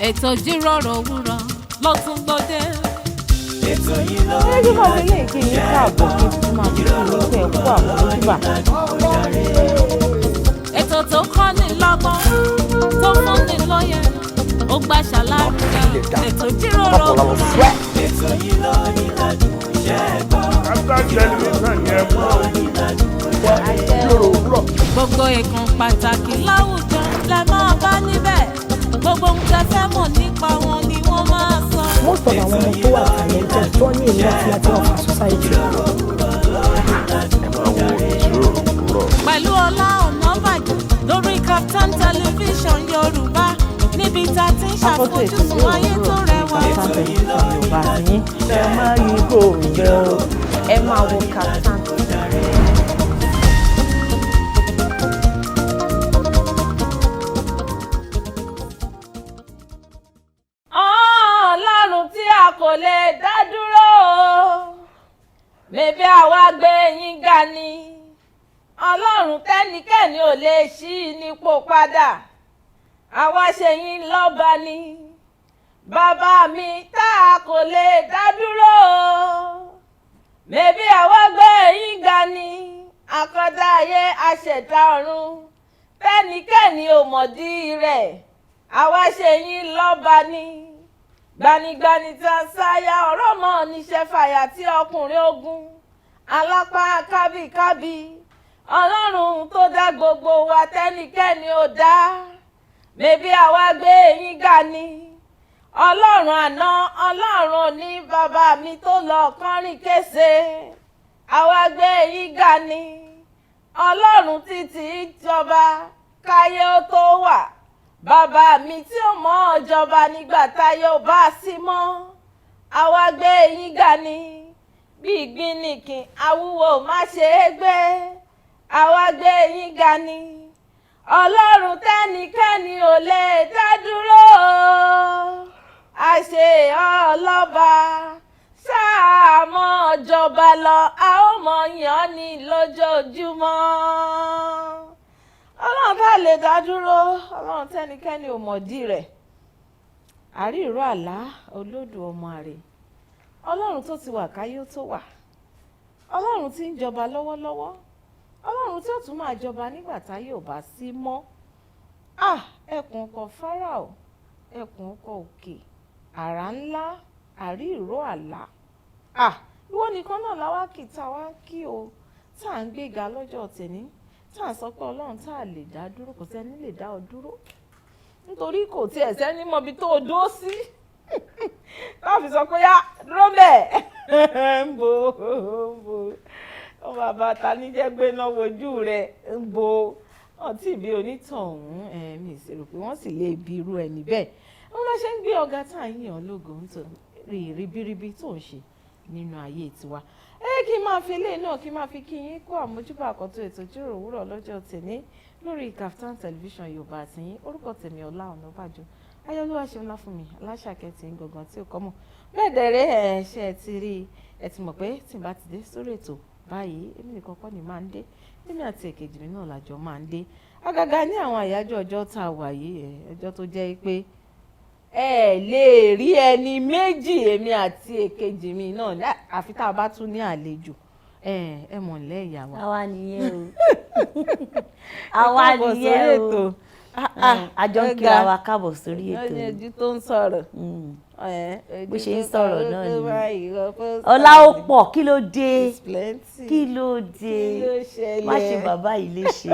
Ètò ìjíròrò òwúrọ̀ ló tún gbòde. Ètò yìí ló Ẹ jẹ́ máa fi lè kí yín káàbọ̀, kí n tún máa fi kí yín pé ẹ kú àmójúbà. Ètò tó kọ́ ni lọ́gbọ́n, tó fún ni lóye, ó gbà ṣàlàyé. Ètò ìjíròrò òwúrọ̀. Ètò yìí ló ní ládùn iṣẹ́ gbọ́. Kaftan Television yẹn mọ́ o. Jíròrò òwúrọ̀. Gbogbo ìkan pàtàkì láwùjọ lẹ máa bá níbẹ̀. Gbogbo ohun tẹ́ fẹ́ mọ̀ nípa wọn ni wọ́n máa sọ. Most of àwọn ọmọ tó wà talented, tó ní èmi láti offer society. Ẹ máa wo Ìjíròrò Òwúrọ̀. Pẹ̀lú Ọlá Ọ̀nàbàjọ́ lórí Kaftan Television Yorùbá, níbi tá a ti ń Akọ́tún ètò ṣàfojúsùn ìjíròrò ayé tó òwúrọ̀ rẹwà. Kaftan Television Yorùbá àti yín. Ẹ má yí kò bẹ́ o. Ẹ máa wo Kaftan. Ọlọ́run tí a kò lè dá dúró, mẹ́bí àwa gbé yín ga ni. Ọlọ́run tẹ́nikẹ́ni ò lè ṣí nípò padà, àwa ṣe yín lọ́ba ni. Bàbá mi tá a kò lè dá dúró, mẹ́bí àwa gbé yín ga ni. Akọ́dá ayé, aṣẹ̀dá ọ̀run, tẹ́nikẹ́ni ò mọ̀dí rẹ̀, àwa ṣe yín lọ́ba ni. Gbanigbani tí a sáyà ọ̀rọ̀ mọ́ níṣẹ́ fàyà tí ọkùnrin ogun alápá kábíkábí. Ọlọ́run tó dá gbogbo wa tẹ́nikẹ́ni ò dá, mẹ́bí àwa gbé yín ga ni. Ọlọ́run àná, Ọlọ́run òní, bàbá mi tó lọ kọrin kése, àwa gbé yín ga ni. Ọlọ́run títí jọba káyé ó tó wà, bàbá mi tí ó mọ̀ ọ́ jọba nígbà táyé ò bá sí mọ́, àwa gbé yín ga ni. Bí ìgbínnìkìn awúwo má ṣe é gbé, àwa gbé yín ga ni. Ọlọ́run tẹ́nikẹ́ni ò lè dá dúró, àṣe ọlọ́ba ṣáà mọ́ jọba lọ, a ó mọ̀ yàn ní lójoojúmọ́. Ọlọ́run tá a lè dá dúró, Ọlọ́run tẹ́nikẹ́ni ò mọ̀dí rẹ̀, àrí ìró àlá, olódù ọmọ àrè, Ọlọ́run tó ti wà káyé ó tó wà, Ọlọ́run tí ń jọba lọ́wọ́lọ́wọ́, Ọlọ́run tí ó tún máa jọba nígbà táyé ò bá sí mọ́. Ah, ẹkùn ọkọ̀ Fáráò, ẹkùn ọkọ̀ òkè, àrá ńlá, àrí ìró àlá. Ah, ìwọ nìkan náà láwá kì tá a wá kí o, tá à ń gbéga lọ́jọ́ tèmi, tá à ń sọ pé Ọlọ́run tá a lè dá dúró, kò sẹ́ni lè dá ọ dúró, nítorí kò tiẹ̀ sẹ́ni mọbi tó o dúró sí láfi sọ pé yá dúró bẹ́ẹ̀. Ń bo ń bo ọ, bàbá ta ní jẹ́ gbé náà wojú rẹ̀, ń bo ọtí ìbí onítọ̀hún. Ẹ̀mí ìṣèrò pé wọ́n sì lè bi irú ẹni bẹ́ẹ̀. Wọ́n lọ ṣe ń gbé ọ̀gá tá à ń yàn lógo nítorí ribiribi tó ń ṣe nínú ayé tiwa. Ẹ kí n máa fi eléyìí náà, kí n máa fi kí yín kó àmójúbà àkọ́tún ètò ìjíròrò òwúrọ̀ lọ́jọ́ tèmi lórí Kaftan Television Yorùbá àtìyín. Orúkọ tèmi, Ọlá Ọ̀nàbàjọ Ayọ̀lúwa ṣeun ńlá fún mi, aláṣàkẹ́ tí ń gangan tí ò kọ́ mọ̀ bẹ́ẹ̀ dẹ̀rẹ́. Ẹ̀ ṣe ẹ ti rí ẹ ti mọ̀ pé tí n bá ti dé sórí ètò báyìí, èmi nìkan kọ́ ni máa ń dé, èmi àti èkejì mi náà làjọ máa ń dé. Àgàgà ní àwọn àyájọ́ ọjọ́ tá a wà yìí, ẹ ọjọ́ tó jẹ́ pé ẹ lè rí ẹni méjì, èmi àti èkejì mi náà, àfi tá a bá tún ní àlejò. Ẹ mọ̀ nílẹ̀ ìyá wa. Àwa nìyẹn o, àwa nìyẹn o. Àjọ ń kíra wa káàbọ̀ sórí ètò. Ní ojú tó ń sọ̀rọ̀. Bó ṣe ń sọ̀rọ̀ náà ni ọlá ó pọ̀. Kí ló dé? Kí ló dé? Má ṣe bàbá yìí léṣe.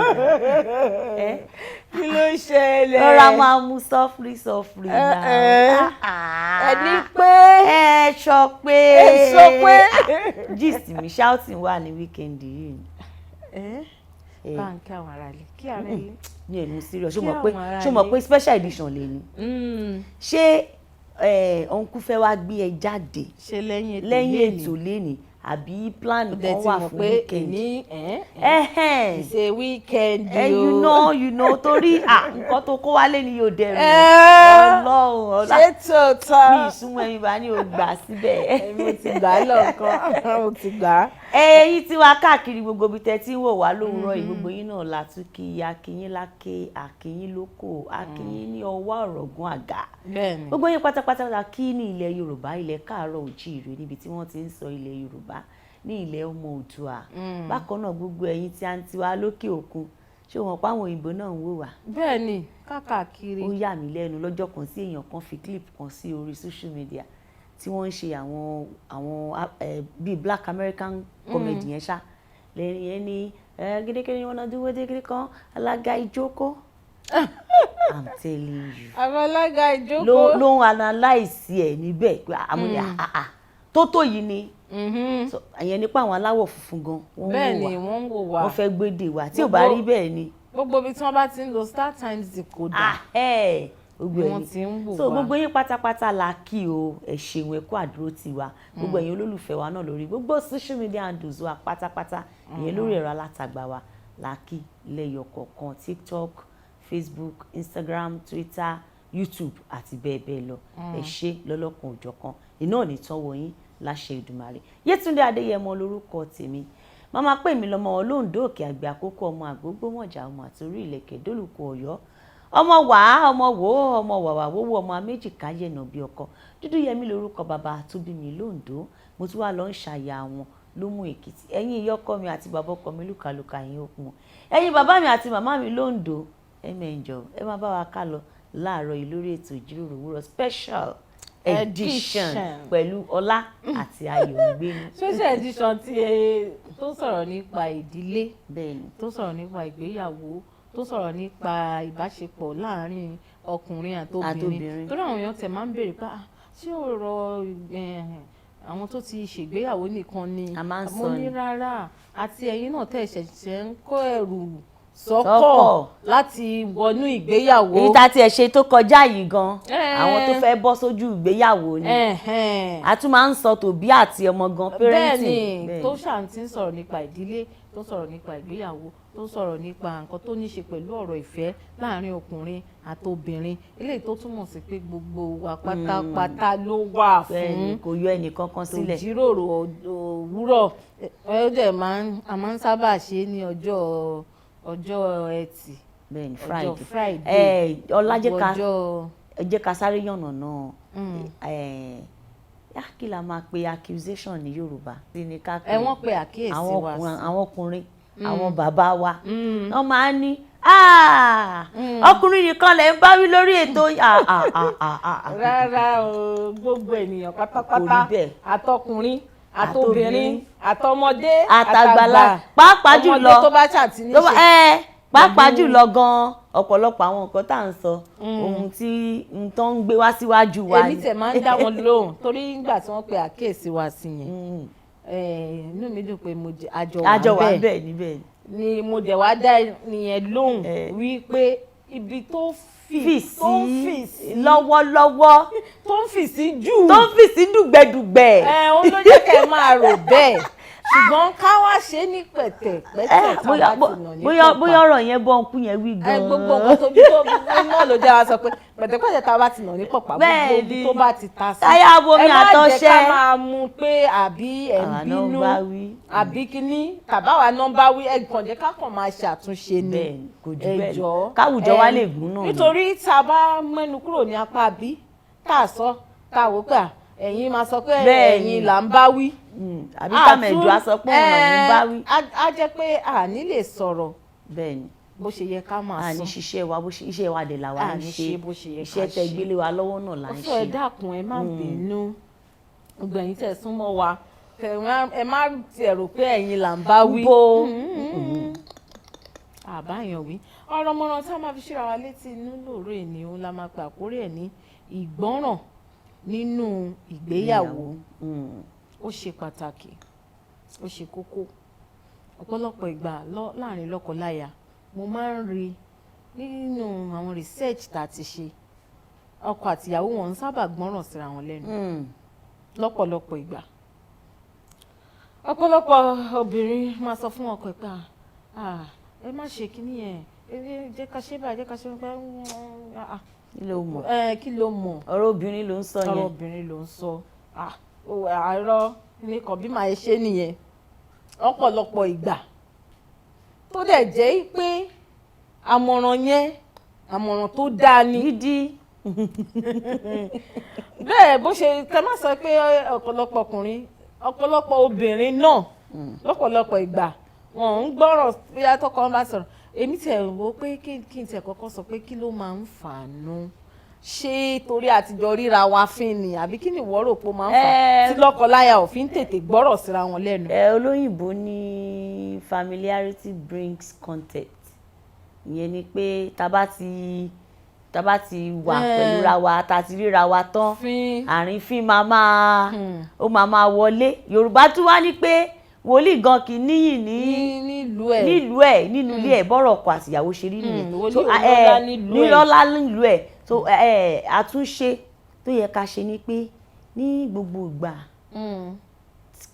Kí ló ṣẹlẹ̀? Rọra máa mú sọ́fúrì sọ́fúrì náà. Ẹni pé. Ẹ sọ pé. Ẹ sọ pé. Gist mi shouting wà ní weekend yìí. Bá ń kí àwọn ará ilé, kí ará ilé. Ní ẹ̀mú serious, ṣó mọ̀ pé special edition lè ní? Ṣé uncle fẹ́ wá gbé ẹ jáde? Ṣe lẹ́yìn ètò? Lẹ́yìn ètò lẹ́nìí, àbí plan kan wà fún weekend? Ṣe weekend o. You know torí nǹkan tó kó wálé ni yóò dẹrù. Ọlọ́run ọlá. Ṣé tòótọ́? Mi ìsúnmọ́ ẹyin bá ní o gbà síbẹ̀. Mo ti gbà á lọ́kàn, mo ti gbà á. Ẹ̀yin tí wá káàkiri gbogbo ibi tẹ́ tí ń wò wá lówùúrọ̀ yìí, gbogbo yín náà la tún kí. Akínyín láké, akínyín lóko, akínyín ní ọwọ́ ọ̀rọ̀gún àgà. Gbogbo yín pátápátá la kí ní ilẹ̀ Yorùbá, ilẹ̀ káàárọ̀ òjíire, níbi tí wọ́n ti ń sọ ilẹ̀ Yorùbá, ní ilẹ̀ ọmọ Oòduà. Bákan náà, gbogbo ẹ̀yin tí a ń tiwa lókè òkun, ṣé wọn pa àwọn òyìnbó náà ń wò wá? Bẹ́ẹ̀ni, káàkiri. Ó yà mí lẹ́nu lọ́jọ́ kan tí èèyàn kan fi clip kan sí orí social media tí wọ́n ń ṣe àwọn bíi Black American comedy yẹn ṣá. Lẹ́yìn yẹn ní gídékéré wọn náà dúró dégéré kan, alága ìjókòó, I'm telling you. Àwọn alága ìjókòó. Ló ń analyse ẹ̀ níbẹ̀ pé àmúlẹ̀ àà tó yìí ni. So, ìyẹn nípa àwọn aláwọ̀ funfun gan, wọ́n ń wò wá, Wọ́n ń wò wá. Wọ́n fẹ́ gbédè wa. Tí ò bá rí bẹ́ẹ̀ ni. Gbogbo ibi tí wọ́n bá ti ń lo StarTimes decoder Ah, ẹ̀ gbogbo ni ẹ̀ wọ́n ni. ti ń wò So wá. gbogbo yín pátápátá la kí o. Ẹ ṣeun, ẹ kú àdúró tì wá. Gbogbo ẹ̀yin olólùfẹ́ wa náà lórí gbogbo social media handles wa pátápátá, ìyẹn lórí ẹ̀rọ alátagbà wa, la kí lẹ́yọ kọ̀ọ̀kan: TikTok, Facebook, Instagram, Twitter, YouTube àti bẹ́ẹ̀ bẹ́ẹ̀ lọ. Ẹ ṣé lọ́lọ́kan òjọ̀kan, iná ò ní tọ́wọ́ yín láṣẹ Èdùmàrè. Yétúndé Adéyẹmọ lórúkọ tèmi. Màmá pè mí lọ́mọ olóńdó òkè àgbẹ̀ àkókò, ọmọ àgbógbómọ̀jà, ọmọ àtòrí ìlẹ̀kẹ̀ dólùkọ Ọ̀yọ́, ọmọ wàá, ọmọ wò ó, ọmọ wàwà wówó, ọmọ améjì káyẹ̀nà bí ọkọ dúdú yẹmí lórúkọ bàbá tó bí mi lóńdó. Mo tún wá lọ ń ṣàyà wọn ló mú Èkìtì. Ẹ̀yin ìyá ọkọ mi àti bàbá ọkọ mi, lùkàlùkà yín okun. Ẹ̀yin bàbá mi àti màmá mi lóńdó, ẹ mẹ́jọ, ẹ má bá wa ká lọ láàárọ̀ yìí lórí ètò Ìjíròrò Òwúrọ̀ special edition edition pẹ̀lú Ọlá àti Ayọ̀ Ngbénu. Special edition tí tó sọ̀rọ̀ nípa ìdílé, tó sọ̀rọ̀ nípa ìgbéyàwó, tó sọ̀rọ̀ nípa ìbáṣepọ̀ láàárín ọkùnrin àti obìnrin. Àtobìnrin. Torí àwọn èèyàn tẹ̀ máa ń béèrè pé, "Ah, ṣé ọ̀rọ̀ àwọn tó ti ṣègbéyàwó nìkan ni?" A máa ń Mo sọ ní ni. rárá, àti ẹ̀yin náà tẹ̀ ṣẹ̀ṣẹ̀ ń kó ẹrù sọ́kọ̀ Sọ́kọ̀. láti wọnú ìgbéyàwó. Èyí tá a tiẹ̀ ṣe tó kọjá yìí gan, àwọn tó fẹ́ bọ́ sójú ìgbéyàwó ni. A tún máa ń sọ tòbí àti ọmọ gan, parenting. Bẹ́ẹ̀ni, tó ṣáà ti ń sọ̀rọ̀ nípa ìdílé, tó sọ̀rọ̀ nípa ìgbéyàwó, tó sọ̀rọ̀ nípa nǹkan tó ní ṣe pẹ̀lú ọ̀rọ̀ ìfẹ́ láàárín ọkùnrin àti obìnrin, eléyìí tó túmọ̀ sí pé gbogbo wa pátápátá ló wà Bẹ́ẹ̀ni, fún kò yọ ẹnì kankan sílẹ̀. Ìjíròrò Òwúrọ̀. Ẹ ó dẹ̀ máa ń a máa ń sábà ṣe é ní ọjọ́ Ẹtì, Bẹ́ẹ̀ni, ọjọ́ Friday. Friday. Ẹ Ọlá, jẹ́ ká ọjọ́ ẹ jẹ́ ká sáré yànnàná ẹ yá, kí la máa pe accusation ní Yorùbá sí ni ká Ẹ wọ́n pe àkíyèsí àwọn wa ọkùnrin sí. àwọn ọkùnrin, àwọn bàbá wa, wọ́n máa ń ní, "Ah, ọkùnrin nìkan lè ń bá wí lórí ètò yìí." Ah, ah, ah, ah, ah, ah. Rárá o, gbogbo ènìyàn pátápátá, Kò rí bẹ́ẹ̀. àtọkùnrin àtobìnrin, àtọmọdé, àtàgbàlá, pàápàá jùlọ ọmọdé tó bá ṣàtìní tó bá ṣe ẹ pàápàá jùlọ gan, ọ̀pọ̀lọpọ̀ àwọn nǹkan tá à ń sọ, ohun tí n tó ń gbé wá síwájú wa Èmi ni. tẹ̀ máa ń dá wọn lóhùn, torí nígbà tí wọ́n pe àkíyèsí wa sí yẹn, inú mi dùn pé mo àjọ Àjọ wà wà bẹ́ẹ̀ bẹ́ẹ̀ níbẹ̀ ni. Mo dẹ̀ wá dá nìyẹn lóhùn wípé ibi tó fì fì tó ń fì sí sí lọ́wọ́lọ́wọ́, tó ń fì sí jù, tó ń fì sí dùgbẹ̀dùgbẹ̀. Ẹ òun ló jẹ́ kẹ́ ẹ máa rò bẹ́ẹ̀, ṣùgbọ́n ká wá ṣe ní pẹ̀tẹ̀pẹ̀tẹ̀ tá a bá ti nà ní Bóyá pọ̀pá. bóyá ọ̀rọ̀ yẹn bọ́ ọ̀nkú yẹn wí Ẹ gan-an. gbogbo nǹkan tó bí tó náà ló jẹ́ wa sọ pé pẹ̀tẹ̀pẹ̀tẹ̀ tá a bá ti nà ní pọ̀pá, gbogbo ibi tó bá ti ta sí. Táyà bomi Ẹ má jẹ́ àtọṣẹ. ká máa mú pé àbí ẹ̀ ń Àwa náà ń bínú bá wí. àbí kíní tàbáwa náà ń bá wí. Ẹ kàn jẹ́ ká kàn máa ṣàtúnṣe ni. Bẹ́ẹ̀ni, kò jù Ẹ bẹ́ẹ̀ lọ. jọ̀ọ́. Káwùjọ wa lè gún náà ni. Nítorí tá a bá mẹ́nu kúrò ní apá bí tá a sọ, tá a wò pé à, ẹ̀yin máa sọ pé ẹ̀yin là ń bá wí. Àbí tàmẹ̀dù á sọ pé òun lòún bá wí. Á jẹ́ pé a ní lè sọ̀rọ̀ bó ṣe yẹ ká máa A sọ. ní ṣiṣẹ́ wa bó ṣe iṣẹ́ wa dẹ̀ làwa A ń ní ṣe. ṣe bó ṣe yẹ ká Iṣẹ́ tẹ ṣe. gbélé wa lọ́wọ́ náà là Ó ń sọ, ẹ ṣe. dákun, ẹ má bínú. Gbogbo ẹ̀yin tẹ́ súnmọ́ wa, ẹ má tiẹ̀ rò pé ẹ̀yin là ń bá wí. Bó Àbáyàn wí ọ̀rọ̀ mọ̀ràn tá a máa fi ṣíra wa létí inú lóòrè ni òun la máa pe àkórí ẹ̀ ní ìgbọ́ràn nínú ìgbéyàwó. Ó ṣe pàtàkì, ó ṣe kókó. Ọ̀pọ̀lọpọ̀ ìgbà láàrin lọ́kọláya, mo máa ń rí nínú àwọn research tá a ti ṣe, ọkọ àtìyàwó wọn ń sábà gbọ́ràn síra wọn lẹ́nu lọ́pọ̀lọpọ̀ ìgbà. Ọ̀pọ̀lọpọ̀ obìnrin máa sọ fún ọkọ ẹ̀ pé, "Ah, ẹ má ṣe kinní yẹn, ẹ jẹ́ ká ṣe báyìí, jẹ́ ká ṣe báyìí." Ah, Kí ló mọ̀? Ẹ kí ló mọ̀? Ọ̀rọ̀ obìnrin ló ń sọ Ọ̀rọ̀ yẹn. obìnrin ló ń sọ. Ah, àárọ̀ ní kan bí màá ṣe nìyẹn. Ọ̀pọ̀lọpọ̀ ìgbà tó dẹ̀ jẹ́ pé àmọ̀ràn yẹn, àmọ̀ràn tó dáa ni Gidi. Bẹ́ẹ̀ bó ṣe kẹ má sọ pé ọ̀pọ̀lọpọ̀ ọkùnrin, ọ̀pọ̀lọpọ̀ obìnrin náà, lọ́pọ̀lọpọ̀ ìgbà wọn ò ń gbọ́rọ̀ bóyá tọkọ wọn bá sọ̀rọ̀. Èmi tiẹ̀ wò ó pé kí n tiẹ̀ kọ́kọ́ sọ pé kí ló máa ń fà á nú? Ṣé torí àtijọ́ ríra wa fín ni, àbí kí ni ìwọ rò pé ó máa ń fà á tí lọ́kọláya ò fi ń tètè gbọ́rọ̀ síra wọn lẹ́nu? Ẹ olóyìnbó ní "familiarity brings contempt". Ìyẹn ni pé tá bá ti wà pẹ̀lú ra wa, tá ti ríra wa tán, fín àrífín máa ó máa wọlé. Yorùbá tún wá ní pé wòlíì gan kì í níyì ní nílùú ẹ̀. Nílùú ẹ̀, nínú ilé ẹ̀. Bọ́rọ̀ ọkọ àtìyàwó ṣe rí nìyẹn. Wòlíì So, ò lọ́lá nílùú ẹ̀. Nílọ́lá nílùú ẹ̀. So àtúnṣe tó yẹ ká ṣe ni pé ní gbogbo ìgbà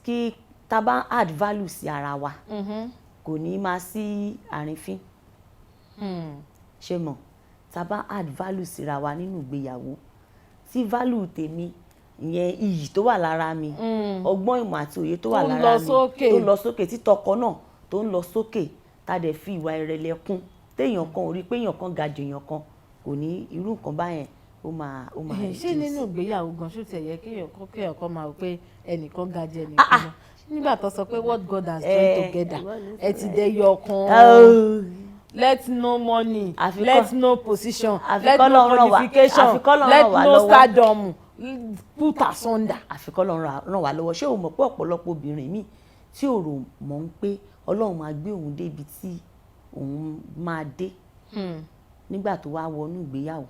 kí tá bá add value sí ara wa, kò ní máa sí àrífín. Ṣe mọ̀, tá bá add value síra wa nínú ìgbéyàwó, tí value tèmi, ìyẹn iyì tó wà lára mi, ọgbọ́n, ìmọ̀ àti òye tó wà tó ń lára lọ mi, sókè. tó lọ sókè, tí tọkọ náà tó ń lọ sókè, tá dẹ̀ fi ìwà ìrẹ̀lẹ̀ kún, téèyàn kan ò rí pé èèyàn kan ga jù èèyàn kan, kò ní irú nǹkan báyẹn, ó máa Ṣé reduce. Nínú ìgbéyàwó gan, ṣó tiẹ̀ yẹ kéèyàn kọ́ máa wò pé ẹnìkan ga jẹ ẹnìkan lọ, nígbà tó sọ pé what God has joined together, Ìwọ ló ẹ ti dẹyọ kan? Oh. Let no money, let no position, àfi let no k'Ọlọ́run ràn wá- qualification, àfi k'Ọlọ́run let ràn wá no lọ́wọ́. stardom put asunder. Àfi k'Ọlọ́run ràn wá lọ́wọ́. Ṣé o mọ̀ pé ọ̀pọ̀lọpọ̀ obìnrin míì tí ò rò mọ̀ ń pé Ọlọ́run máa gbé òun débi tí òun máa dé, nígbà tó wá wọnú ìgbéyàwó,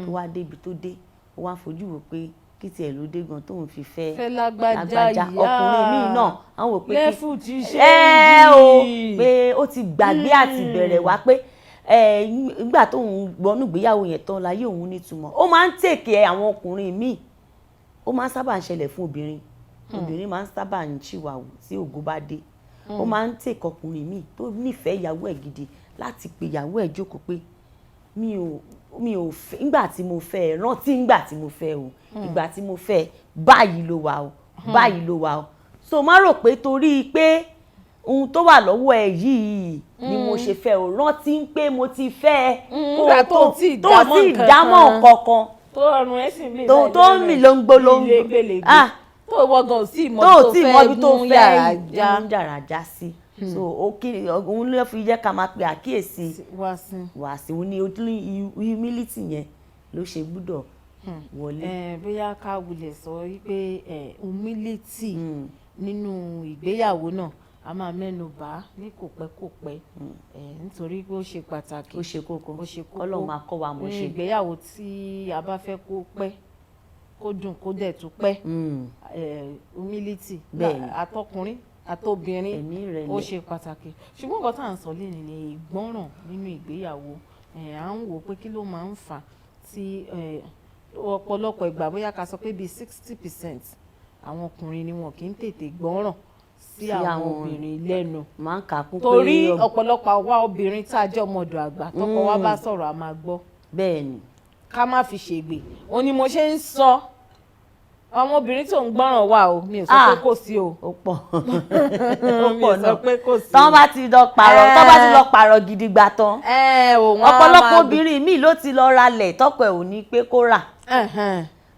tó wá débi tó dé, ó wá fojú wò pé kí tiẹ̀ ló dé gan tóun fi fẹ́ fẹ́ lágbájá lágbájá? Ọkùnrin míì náà, àwọn wò pé lẹ́fù ti ṣe ẹ o, pé ó ti gbàgbé àti bẹ̀rẹ̀ wá pé ẹ nígbà tóun wọnú ìgbéyàwó yẹn tán láyé òun nítumọ̀. Ó máa ń tèkè àwọn ọkùnrin míì. Ó máa ń sábà ń ṣẹlẹ̀ fún obìnrin. Obìnrin máa ń sábà ń ṣìwàwù tí ògo bá dé. Ó máa ń tèkè ọkùnrin míì tó nífẹ̀ẹ́ ìyàwó ẹ̀ gidi láti pe ìyàwó ẹ̀ jókòó pé mi ò fẹ́ nígbà tí mo fẹ́ ẹ, rántí nígbà tí mo fẹ́ o, ìgbà tí mo fẹ́ ẹ, báyìí ló wà o, báyìí ló wà o. So má rò pé torí pé ohun tó wà lọ́wọ́ ẹ yìí ni mo ṣe fẹ́ o. Rántí pé mo ti fẹ́ ẹ kó Nígbà tó tíì tó dámọ̀ tíì nǹkan dámọ̀ kan. kankan. Tó ọrùn ẹ̀ sì ń lè tó ń mì lóńgbó lóńgbó. Légbélégbé. Ah. Tó ìwọ gan ò sí mọ tó tó tí fẹ́ mọ ibi tó gún fẹ́ yàrá já gún yàrá já sí. So ó kí òun ló fi jẹ́ ká máa pe àkíyèsí wá sí. Wá sí òun ní ojú. Humility yẹn ló ṣe gbúdọ̀ wọlé. Bóyá ká wulẹ̀ sọ wípé humility nínú ìgbéyàwó náà, a máa mẹ́nu bà á ní kò pẹ́ kò pẹ́, nítorí pé ó ṣe pàtàkì. Ó ṣe kókó. Ó ṣe kókó. Ọlọ́run máa kọ́ wa mọ̀ Ní ṣe. ìgbéyàwó tí a bá fẹ́ kó pẹ́, kó dùn, kó dẹ̀ tún pẹ́, humility àtọkùnrin àtobìnrin, Ẹ̀mí ìrẹ̀lẹ̀. ó ṣe pàtàkì. Ṣùgbọ́n nǹkan tá à ń sọ lẹ́nu ni ìgbọ́ràn nínú ìgbéyàwó. À ń wò ó pé kí ló máa ń fà á tí ọ̀pọ̀lọpọ̀ ìgbà, bóyá ká sọ pé bíi 60% àwọn ọkùnrin ni wọn kì í tètè gbọ́ràn sí sí àwọn àwọn obìnrin lẹ́nu. Máa ń kà á kún pé Torí ọ̀pọ̀lọpọ̀ àwa obìnrin tá a jẹ́ ọmọdọ̀ àgbà, tọkọ wa bá sọ̀rọ̀, a máa gbọ́. bẹ́ẹ̀ ni Ká má fi ṣègbè, òun ni mo ṣe ń sọ, àwọn obìnrin tó ń gbọ́ràn wà o. Mi ò sọ pé kò sí o. Ó pọ̀, ó Mi pọ̀ ò sọ náà. pé kò sí. Tọ́ bá ti lọ pààrọ̀, tọ́ bá ti lọ pààrọ̀ gidi gbà tán, ẹ ò wọ́n á ọ̀pọ̀lọpọ̀ obìnrin míì ló ti lọ ralẹ̀ tọkọ ẹ̀ ò ní pé kó rà.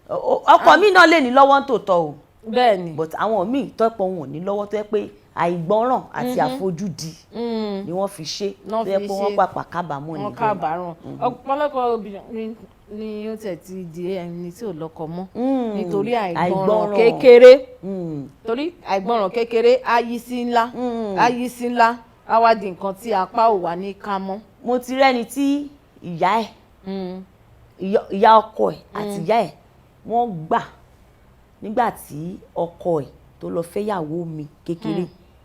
Ọkọ mi náà lè ní lọ́wọ́ ń tòótọ́ o, Bẹ́ẹ̀ ni. but àwọn míì tọ́pọ̀ wọn ò ní lọ́wọ́, tó yẹ pé àìgbọ́ràn àti àfojúdi ni wọ́n fi ṣe, Ná tó yẹ fi pé wọ́n ṣe. pàpà kábàámọ̀ Wọ́n nígbà. kábàárọ̀. Ọ̀pọ̀lọpọ̀ obìnrin ni ó tẹ̀ ti di ẹni tí ò lọ́kọ mọ́ nítorí àìgbọràn àìgbọràn. kékeré, torí àìgbọràn kékeré á yí sí ńlá, á yí sí ńlá, á wá di nǹkan tí apá ò wá ní ká mọ́. Mo ti rẹ́ni tí ìyá ẹ̀, ìyá ọkọ ẹ̀ àti ìyá ẹ̀, wọ́n gbà nígbà tí ọkọ ẹ̀ tó lọ fẹ́yàwó mi kékeré,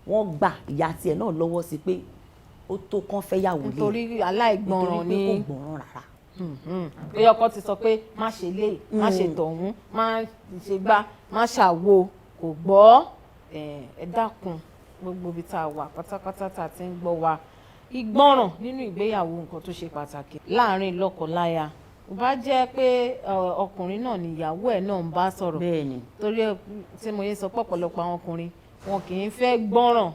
wọ́n gbà ìyá tiẹ̀ náà lọ́wọ́ sí pé ó tó kán fẹ́yàwó lé. Nítorí aláìgbọràn. Nítorí pé Ni kò gbọ́ràn rárá. Pé ọkọ ti sọ pé má ṣe lé, má ṣe tọ̀hún, má ṣe gbá, má ṣàwo, kò gbọ́. Ẹ dákun, gbogbo ibi tá a wà pátápátá tá a ti ń gbọ́ wa, ìgbọràn nínú ìgbéyàwó, nǹkan tó ṣe pàtàkì láàárín lọ́kọláya. Ó bá jẹ́ pé ọkùnrin náà ni ìyàwó ẹ̀ náà ń bá sọ̀rọ̀, Bẹ́ẹ̀ ni. torí ẹ tí mo yẹ sọ pé ọ̀pọ̀lọpọ̀ àwọn ọkùnrin, wọn kì í fẹ́ gbọ́ràn.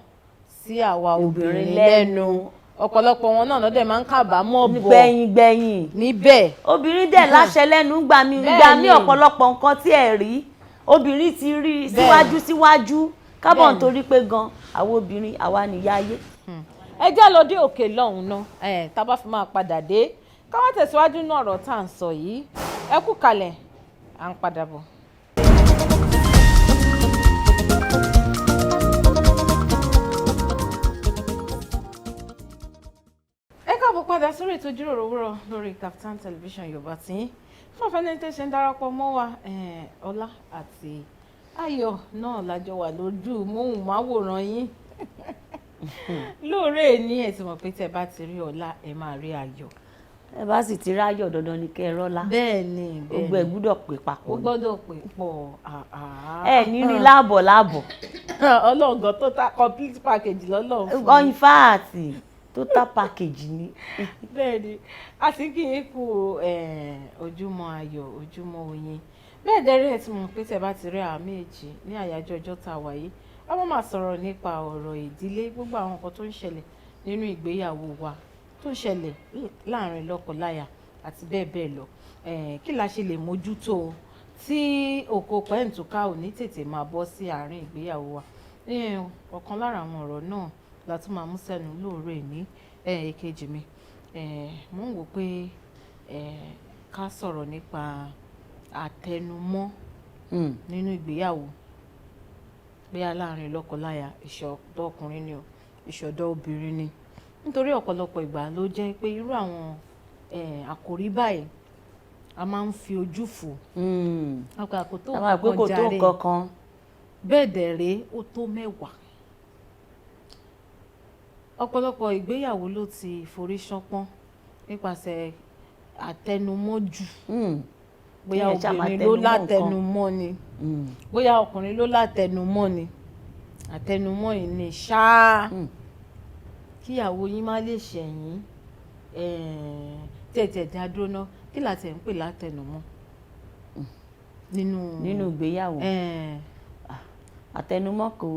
sí àwa Obìnrin obìnrin lẹ́nu. lẹ́nu. Ọ̀pọ̀lọpọ̀ wọn náà lọ́dẹ̀ máa ń kábàámọ̀ bọ̀ Gbẹ̀yìn gbẹ̀yìn. níbẹ̀. Obìnrin dẹ̀ láṣẹ lẹ́nu gbà mí Bẹ́ẹ̀ gbà mí ni. ọ̀pọ̀lọpọ̀ nǹkan tí ẹ̀ rí, obìnrin ti rí síwájú síwájú kábọ̀, Bẹ́ẹ̀ ni. nítorí pé gan àwọn obìnrin, àwa nìyá ayé. Ẹ já lọ dé òkè lọ́hùn náà ẹ, tá a bá fi máa padà dé, ká wá tẹ̀síwájú náà ọ̀rọ̀ tá à ń sọ yìí. Ẹ kú kalẹ̀, à ń padà bọ̀. Ẹ káàbọ̀ padà sórí ètò Ìjíròrò Òwúrọ̀ lórí Kaftan Television Yorùbá tí fún àfẹnẹ́ni tó ṣe ń darapọ̀ mọ́ wa, Ọlá àti Ayọ̀ náà lájọ wà lójú móhùnmáwòrán yín lóòrè ní. Ẹ ti mọ̀ pé tẹ́ bá ti rí Ọlá, ẹ máa rí Ayọ̀. Ẹ bá sì ti ráyọ̀, dandan ni kẹ́ ẹ rọ́lá. Bẹ́ẹ̀ ni, bẹ́ẹ̀ Gbogbo ẹ̀ ni. gbúdọ̀ pé papọ̀ Ó ni. gbọ́dọ̀ pè pọ̀. Ẹ ní rí láàbọ̀ láàbọ̀. Ọlọ́run gan tó ta complete package lọ́lọ́run fún mi. In fact, total package ni. Bẹ́ẹ̀ ni, a sì kí yín kú ojúmọ́ ayọ̀, ojúmọ́ oyin. Bẹ́ẹ̀ dẹ́rẹ́, ẹ ti mọ̀ pé tẹ́ bá ti rí àwọn méjì ní àyájọ́ ọjọ́ tá a wà yìí, a máa máa sọ̀rọ̀ nípa ọ̀rọ̀ ìdílé, gbogbo àwọn nǹkan tó ń ṣẹlẹ̀ nínú ìgbéyàwó wa, tó ń ṣẹlẹ̀ láàrin lọ́kọláya àti bẹ́ẹ̀ bẹ́ẹ̀ lọ. Kí la ṣe lè mójútó tí òkò pẹ́ǹtùká ò ní tètè máa bọ́ sí àárín ìgbéyàwó wa? Ọ̀kan lára àwọn ọ̀rọ̀ náà la tún máa mú sẹ́nu lóòrè ní. Èkejì mi, mò ń wò pé ká sọ̀rọ̀ nípa àtẹnumọ́ nínú ìgbéyàwó, bóyá láàrin lọ́kọláya, ìṣọ̀dọ̀ ọkùnrin ni o, ìṣọ̀dọ̀ obìnrin ni, nítorí ọ̀pọ̀lọpọ̀ ìgbà ló jẹ́ pé irú àwọn àkòrí báyìí, a máa ń fi ojú fò. Ọkọ̀ kò tó A máa pé kò tó jàre. nǹkan kan. Bẹ́ẹ̀ dẹ̀ rèé, ó tó mẹ́wàá. Ọ̀pọ̀lọpọ̀ ìgbéyàwó ló ti forí ṣánpọ́n nípasẹ̀ àtẹnumọ́jù, bóyá Kéèyàn ṣáà máa obìnrin ló tẹnumọ́ nǹkan. látẹnumọ́ ni, bóyá ọkùnrin ló látẹnumọ́ ni. Àtẹnumọ́ yìí ni ṣáá kíyàwó yín má lè ṣẹ̀yìn tẹ̀tẹ̀ dá dúró ná. Kí la tẹ̀ ń pè látẹnumọ́ nínú Nínú ìgbéyàwó? Àtẹnumọ́ kò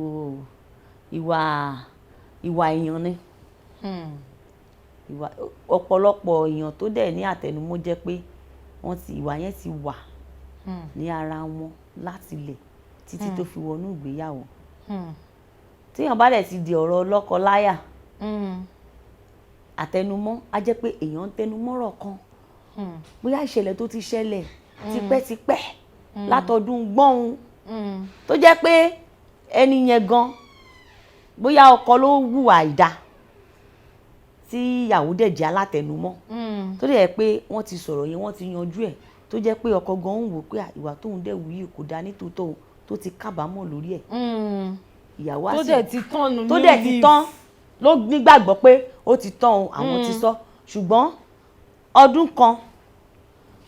ìwà èèyàn ni. Ìwà ọ̀pọ̀lọpọ̀ èèyàn tó dẹ̀ ní àtẹnumọ́ jẹ́ pé wọ́n ti ìwà yẹn ti wà ní ara wọn láti ilẹ̀ títí tó fi wọnú ìgbéyàwó. Téèyàn bá dẹ̀ ti di ọ̀rọ̀ lọ́kọ láyà, àtẹnumọ́ á jẹ́ pé èèyàn ń tẹnumọ́rọ̀ kan, bóyá ìṣẹ̀lẹ̀ tó ti ṣẹlẹ̀ tipẹ́tipẹ́ látọdún gbọ́n, tó jẹ́ pé ẹni yẹn gan, bóyá ọkọ ló hùwà àìda tí ìyàwó dẹ̀ jẹ́ alátẹnumọ́, tó dẹ̀ jẹ́ pé wọ́n ti sọ̀rọ̀ yẹn, wọ́n ti yanjú ẹ̀, tó jẹ́ pé ọkọ gan ń wò pé à, ìwà tóun dẹ̀ wù yìí kò dáa nítòótọ́ o, tó ti kábàámọ̀ lórí ẹ̀, ìyàwó á Tó sì dẹ̀ ti tán nu tó dẹ̀ ti tán, ló nígbàgbọ́ pé ó ti tán o, àwọn ti sọ. Ṣùgbọ́n ọdún 1,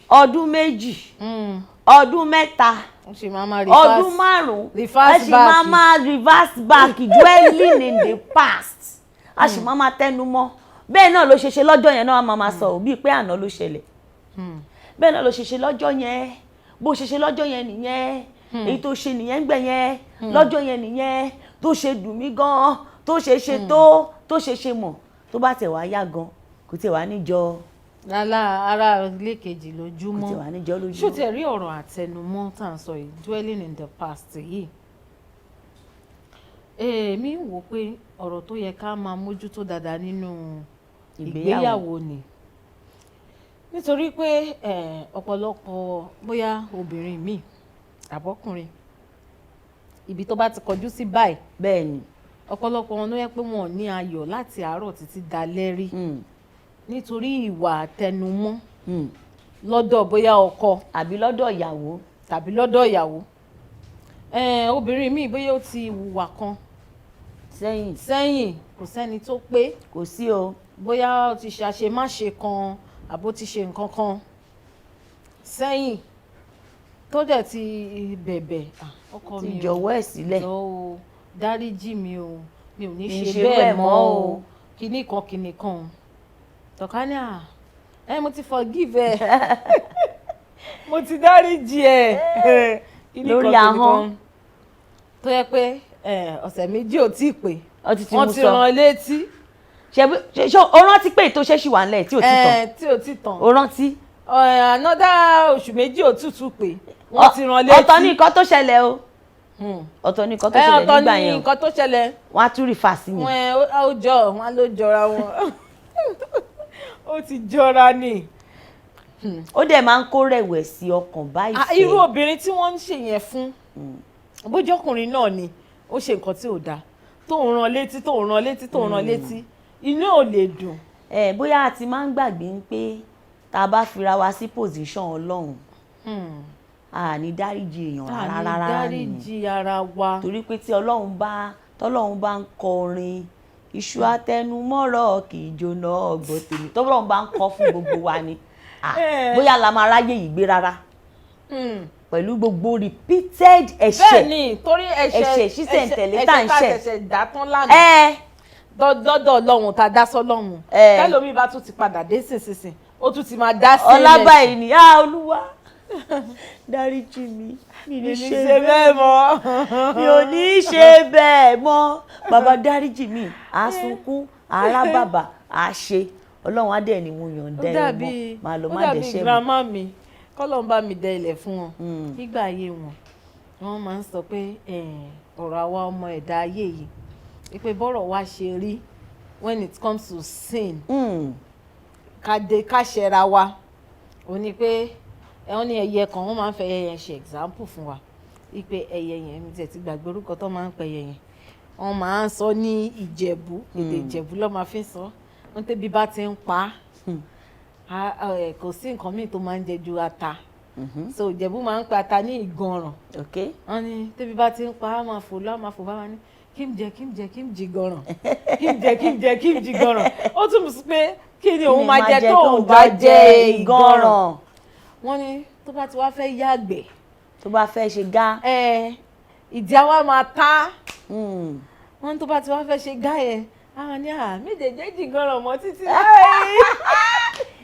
ọdún 2, ọdún 3, Ó ṣe máa máa ọdún 5, reverse a sì máa back. máa reverse back, dwelling in the past, a sì máa máa tẹnu mọ́. Bẹ́ẹ̀ náà ló ṣe ṣe lọ́jọ́ yẹn náà, a máa máa sọ ò bíi pé àná ló ṣẹlẹ̀. Bẹ́ẹ̀ náà ló ṣe ṣe lọ́jọ́ yẹn, bó ṣe ṣe lọ́jọ́ yẹn nìyẹn, èyí tó ṣe nìyẹn gbẹ̀ yẹn lọ́jọ́ yẹn nìyẹn, tó ṣe dùn mí gan, tó ṣe ṣe tó ṣe ṣe mọ̀. Tó bá tẹ̀ wá yá gan, kò tẹ̀ wá níjọ Lálá ara ilé kejì kò lójúmọ́. tẹ̀ wá níjọ lójú. Ṣó tiẹ̀ rí ọ̀rọ̀ àtẹnumọ́ tá à ń sọ yìí, dwelling in the past yìí, èmi ń wò pé ọ̀rọ̀ tó yẹ ká máa mójútó dáadáa nínú ìgbéyàwó ni, nítorí pé ọ̀pọ̀lọpọ̀, bóyá obìnrin míì àbọ́kùnrin, ibi tó bá ti kọjú sí báyìí, bẹ́ẹ̀ ni ọ̀pọ̀lọpọ̀ wọn ló yẹ pé wọn ò ní ayọ̀ láti àárọ̀ títí dalẹ́ rí, nítorí ìwà àtẹnumọ́ lọ́dọ̀ bóyá ọkọ àbí lọ́dọ̀ ìyàwó tàbí lọ́dọ̀ ìyàwó. Obìnrin míì, bóyá ó ti hùwà kan sẹ́yìn sẹ́yìn, kò sẹ́ni tó pé. Kò sí o. Bóyá ó ti ṣe àṣemáṣe kan àbó ti ṣe nǹkan kan sẹ́yìn, tó dẹ̀ ti bẹ̀bẹ̀, "Ah, ọkọ ti mi o, jọ̀wọ́ ẹ̀ sílẹ̀, jọ̀ọ́ o, dáríjì mi o, mi ò ní Mi ṣe ṣe bẹ́ẹ̀ irú ẹ̀ mọ́ mọ́ o." o. Kinní kan kinní kan o, tọ̀ká ní, à ẹ, mo ti forgive ẹ, mo ti dáríjì ẹ. Kinní Lórí kan, kinní ahọ́n. kan. Tó yẹ pé ọ̀sẹ̀ 2 ò tí ì pé, Wọ́n ti Wọ́n mú ti sọ. rán létí. Ṣe o rántí pé ètò ṣẹ́ṣì wà nílẹ̀ tí ò ti tàn? Tí ò ti tàn. O rántí? Another oṣù 2 òtútù pé wọ́n ti rán létí. Ọ̀tọ̀ ní nǹkan tó ṣẹlẹ̀ o, ọ̀tọ̀ ní nǹkan tó ṣẹlẹ̀ Ọ̀tọ̀ nígbà ní yẹn o. nǹkan tó ṣẹlẹ̀. Wọ́n á tún rí fà sí yẹn. Wọn ó jọ, wọn ló jọra wọn, ó ti jọra ni. Ó dẹ̀ máa ń kó rẹ̀wẹ̀sì ọkàn bá Ah, ìfẹ́. irú obìnrin tí wọ́n ń ṣe yẹn fún, bójú ọkùnrin náà ni ó ṣe nǹkan tí ò dáa, tó ń rán létí, tó ń rán létí, tó ń rán létí, inú ò lè dùn. Ẹ bóyá a ti máa ń gbàgbé pé tá a bá fira wa sí position Ọlọ́run, a ní dáríjì èèyàn A rárá ní rárá nìyẹn. dáríjì ara wa. Torí pé tí Ọlọ́run bá, tọ́lọ́run bá ń kọ orin iṣu atẹnumọ́rọ̀ kì í jóná ọgbọ́n tèmi, tọ́lọ́run bá ń kọ fún gbogbo wa ni, ah, bóyá la máa ráyè yìí gbé rárá pẹ̀lú gbogbo repeated ẹ̀ṣẹ̀. Bẹ́ẹ̀ ni, torí ẹ̀ṣẹ̀ Ẹ̀ṣẹ̀ ṣísẹ̀ntẹ̀lé tá à ń ẹ̀ṣẹ̀ tá a ṣẹ̀. ṣẹ̀ṣẹ̀ dá tán lánàá Ẹ dọ́dọ̀ Ọlọ́run, tá a dá sọ́lọ́run, tẹ́lómi bá tún ti padà dé sínsìnsìn, ó tún ti máa dá sí Ọlábàyí ni, ah, Olúwa, dáríjì mi, mi ní mi ní ṣe ṣe bẹ́ẹ̀ bẹ́ẹ̀ mọ́. Mi ò ní ṣe bẹ́ẹ̀ mọ́, bàbá, dáríjì mi. À sunkún ará bàbà, à ṣe Ọlọ́run á dẹ̀ ni mo Ó yọ̀ǹda ẹ̀ dàbí mọ́, máa lọ, ó má dàbí dẹ̀ṣẹ̀ mọ́. Grandma mi, kọ́lọ́n bá mi dẹ ilẹ̀ fún wọn. Nígbà ayé wọn, wọ́n máa ń sọ pé ọ̀rọ̀ àwa ọmọ ẹ̀dá ayé yìí, pé bọ́rọ̀ wa ṣe rí when it comes to sin, ká dé ká ṣẹra wa, ó ní pé wọ́n ní ẹyẹ kan, wọ́n máa ń fẹ́ ẹyẹ yẹn ṣe example fún wa, wípé ẹyẹ yẹn, mi tiẹ̀ ti gbàgbé orúkọ tó máa ń pẹ ẹyẹ yẹn, wọ́n máa ń sọ ní Ìjẹ̀bú, èdè Ìjẹ̀bú ló máa fi ń sọ. Wọ́n tẹ́bi bá ti ń pa á, kò sí nǹkan míì tó máa ń jẹ ju ata. So Ìjẹ̀bú máa ń pe ata ní ìganràn. Wọ́n ní tẹ́bi bá ti ń pa á, máa fò lọ, á máa fò bá wa ní kí n jẹ, kí n jẹ, kí n jí gànràn, kí n jẹ, kí n jẹ, kí n jí gànràn. Ó tún sí pé kí ni òun máa jẹ tóun bá jẹ ìganràn? Wọ́n ní tó bá ti wá fẹ́ yàgbẹ́, tó bá fẹ́ ṣe gá, ìdí àwa máa ta. Wọ́n ní tó bá ti wá fẹ́ ṣe gá yẹn, àwọn ní à méjèèjì jìgànràn mọ́ títí láì.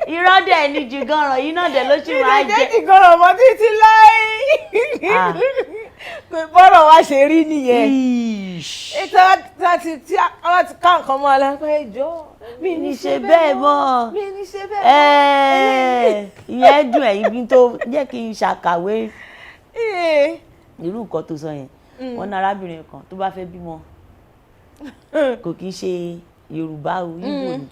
Irọ́ dẹ̀ ni, jìgànràn yìí náà dẹ̀ ló sì máa Méjèèjì jẹ. jìgànràn mọ́ títí láì. Ah. Pé bọ́rọ̀ wa ṣe rí nìyẹn. Ish. Ètò tí wọ́n ti ká nǹkan mọ́ ọ lẹ́pẹ́ ìjọ mi ní ní ṣe bẹ́ẹ̀ mọ́. Mi ní ṣe bẹ́ẹ̀ mọ́. Ìyẹn dùn ẹ̀yìn bí tó jẹ́ kí n ṣàkàwé irú nǹkan tó sọ yẹn. Wọ́n ní arábìnrin kan tó bá fẹ́ bímọ, kò kí ń ṣe Yorùbá o, Ìgbò ni.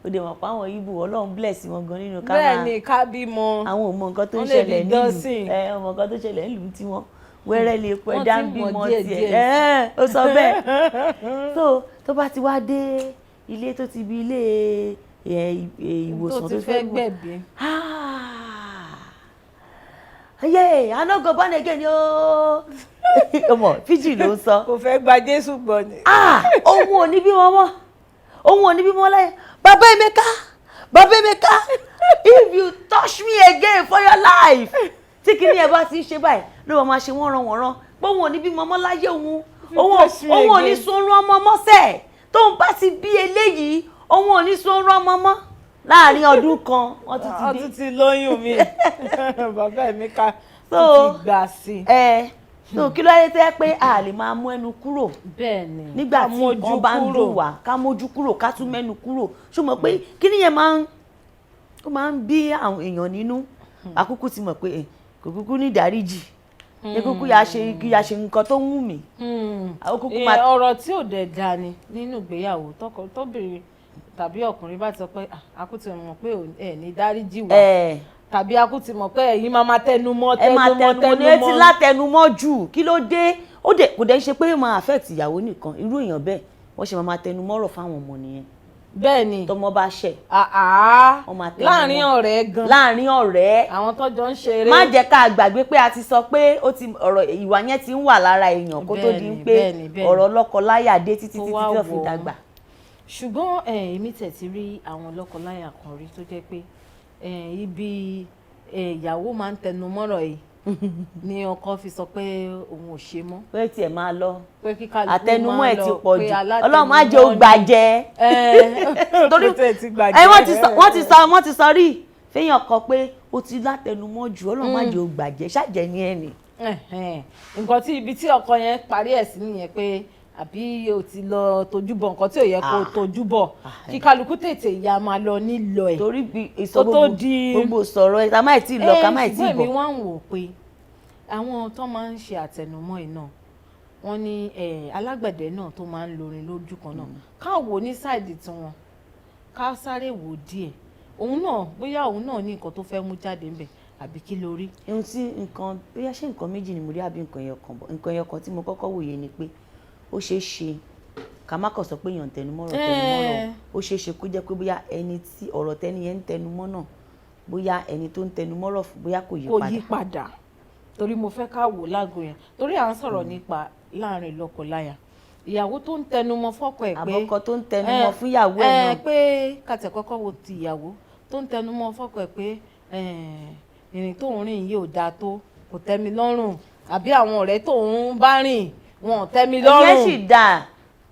Ó dẹ̀ mọ̀ pé àwọn Ìgbò, Ọlọ́run bless wọn gan nínú ká Bẹ́ẹ̀ máa ni, ká bímọ. Àwọn ò mọ nǹkan tó ń Wọ́n lè fi ṣẹlẹ̀ dán nílùú sí. Ẹ ọmọ nǹkan tó ṣẹlẹ̀ nílùú tiwọn, wẹ́rẹ́ lè pẹ́ Wọ́n dá ti ń mọ̀ bímọ díẹ̀ tiẹ̀. díẹ̀. Ẹ ó sọ bẹ́ẹ̀. So tó bá ti wá dé ilé tó ti bí ilé ìwòsàn tó ti tó fẹ́ bímọ, gbẹ̀bí. Ah, yeah, I no go born again yo. Ọmọ fíjì ló ń sọ. Kò fẹ́ gba Jésù gbọ́ ni. Ah, òun ò ní bímọ mọ́, òun ò ní bímọ láyé. Bàbá Emeka, bàbá Emeka, if you touch me again for your life. Tí kìíní ẹ bá ti ń ṣe báyìí ló máa ṣe wọ́n ran wọ́n rán pé òun ò ní bímọ mọ́ láyé òun, òun Touch me òun ò ní again. sunrun ọmọ mọ́sẹ̀. Tóun bá ti bí eléyìí, òun ò ní sunrun ọmọ mọ́. Láàárín ọdún kan, wọ́n tún ti Wọ́n dé. tún ti lóyún mi, bàbá Emeka So, tún ti gbà sí i. Ẹ so kí ló dé tẹ́ pé a lè máa mú ẹnu kúrò Bẹ́ẹ̀ ni. nígbà Ká tí mójú nǹkan bá ń kúrò. dùn wá, ká mójú kúrò, ká tún mẹ́nu kúrò? Ṣó mọ̀ pé kí nìyẹn máa ń, ó máa ń bí àwọn èèyàn nínú? Àkúkú ti mọ̀ pé kò kúkú ní ìdáríjì ní kúkú ya ṣe kí ya ṣe nǹkan tó ń wù mí. Àwọn kúkú máa Ọ̀rọ̀ tí ò dẹ̀ da ni nínú ìgbéyàwó, tọkọ tóbìnrin tàbí ọkùnrin bá ti sọ pé, "Ah, a kú ti mọ̀ pé ẹ ní dáríjì wá," tàbí a kú ti mọ̀ pé ẹ̀yin máa máa tẹnu mọ́, Ẹ máa tẹnu mọ́, tẹnumọ́ ní etí tẹnu mọ́. látẹnumọ́ jù, kí ló dé? Ó dẹ̀ kò dẹ̀ ń ṣe pé ó máa affect ìyàwó nìkan. Irú èèyàn bẹ́ẹ̀, wọ́n ṣe máa máa tẹnumọ́rọ̀ fáwọn ọmọ nìyẹn. Bẹ́ẹ̀ ni. Tọmọ bá ṣẹ̀, Àá. wọ́n máa tẹnu Láàrin mọ́. ọ̀rẹ́ gan, Láàrin ọ̀rẹ́. Àwọn tó jọ ń ṣeré. Má jẹ́ ká gbàgbé pé a ti sọ pé ó ti ọ̀rọ̀ ìwà yẹn ti ń wà lára èèyàn kó tó di Bẹ́ẹ̀ni, pé bẹ́ẹ̀ni, bẹ́ẹ̀ni. ọ̀rọ̀ lọ́kọ-láyà dé títí Tó títí wá tó fi wọ̀ ọ́. dàgbà. Ṣùgbọ́n èmi tẹ̀ ti rí àwọn lọ́kọláya kan rí tó jẹ́ pé ibi ìyàwó máa ń tẹnu mọ́rọ̀ yìí ni ọkọ fi sọ pé òun ò ṣe mọ́. Pé tiẹ̀ máa lọ. Pé kí kálukú Àtẹnumọ́ máa ẹ̀ lọ, ti pọ̀ pé jù, Ọlọ́run má jẹ́ ó alátẹnumọ́ ni. gbàjẹ́. Torí Torí tẹ̀ ti gbàjẹ́. ẹ wọ́n ti sọ rí fẹ́yàn kan pé ó ti látẹnumọ́ jù, Ọlọ́run má jẹ́ ó gbàjẹ́, ṣàjẹ́ ní ẹ̀ ni. Ẹ̀hẹ̀n. Nǹkan tí ibi tí ọkọ yẹn parí ẹ̀ sí nìyẹn pé Àbí o ti lọ tójú bọ̀ nǹkan tí ò yẹ kó Ah. tójú bọ̀, Ah, kí kálukú tètè ya máa lọ nílọ ẹ̀. Torí bí ìsọ Kó tó gbogbo gbogbo sọ̀rọ̀ ẹ̀, ká má ì tí ì lọ, ká má ì tí ì Ṣùgbọ́n èmi bọ̀. wá ń wò pé àwọn tó máa ń ṣe àtẹnumọ́ yìí náà, wọ́n ní alágbẹ̀dẹ náà tó máa ń lorin lójú kan náà, ká wò ní side tiwọn, ká sáré wò díẹ̀, òun náà bóyá òun náà ní nǹkan tó fẹ́ mú jáde ńbẹ̀, àbí kí ló rí? Ohun tí nǹkan, bóyá ṣé nǹkan méjì ni mo rí àbí nǹkan ẹyọ kan bọ̀, nǹkan ẹyọ kan tí mo kọ́kọ́ wòye ni pé ó ṣeé ṣe ká má kàn sọ pé èèyàn ń tẹnumọ́rọ̀ tẹnumọ́rọ̀. Ó ṣeé ṣe kó jẹ́ pé bóyá ẹni tí ọ̀rọ̀ tẹni yẹn ń tẹnumọ́ náà, bóyá ẹni tó ń tẹnumọ́rọ̀ fún, bóyá kò yí Kò padà. yí padà, torí mo fẹ́ ká wò lágbo yẹn, torí à ń sọ̀rọ̀ nípa láàrin lọ́kọláya, ìyàwó tó ń tẹnumọ́ fọ́kọ ẹ̀ pé Àbọ́kọ tó ń tẹnumọ́ fún ìyàwó ẹ̀ náà. Pé kàtẹ́ kọ́kọ́ wo ti ìyàwó tó ń tẹnumọ́ fọ́kọ ẹ̀ pé ìrìn tó ń rìn yìí ò dáa tó, kò tẹ́ mi lọ́rùn, àbí àwọn ọ̀rẹ́ tó ń bá rìn wọn ò tẹ́ mi Ìyẹn lọ́rùn. sì dáa,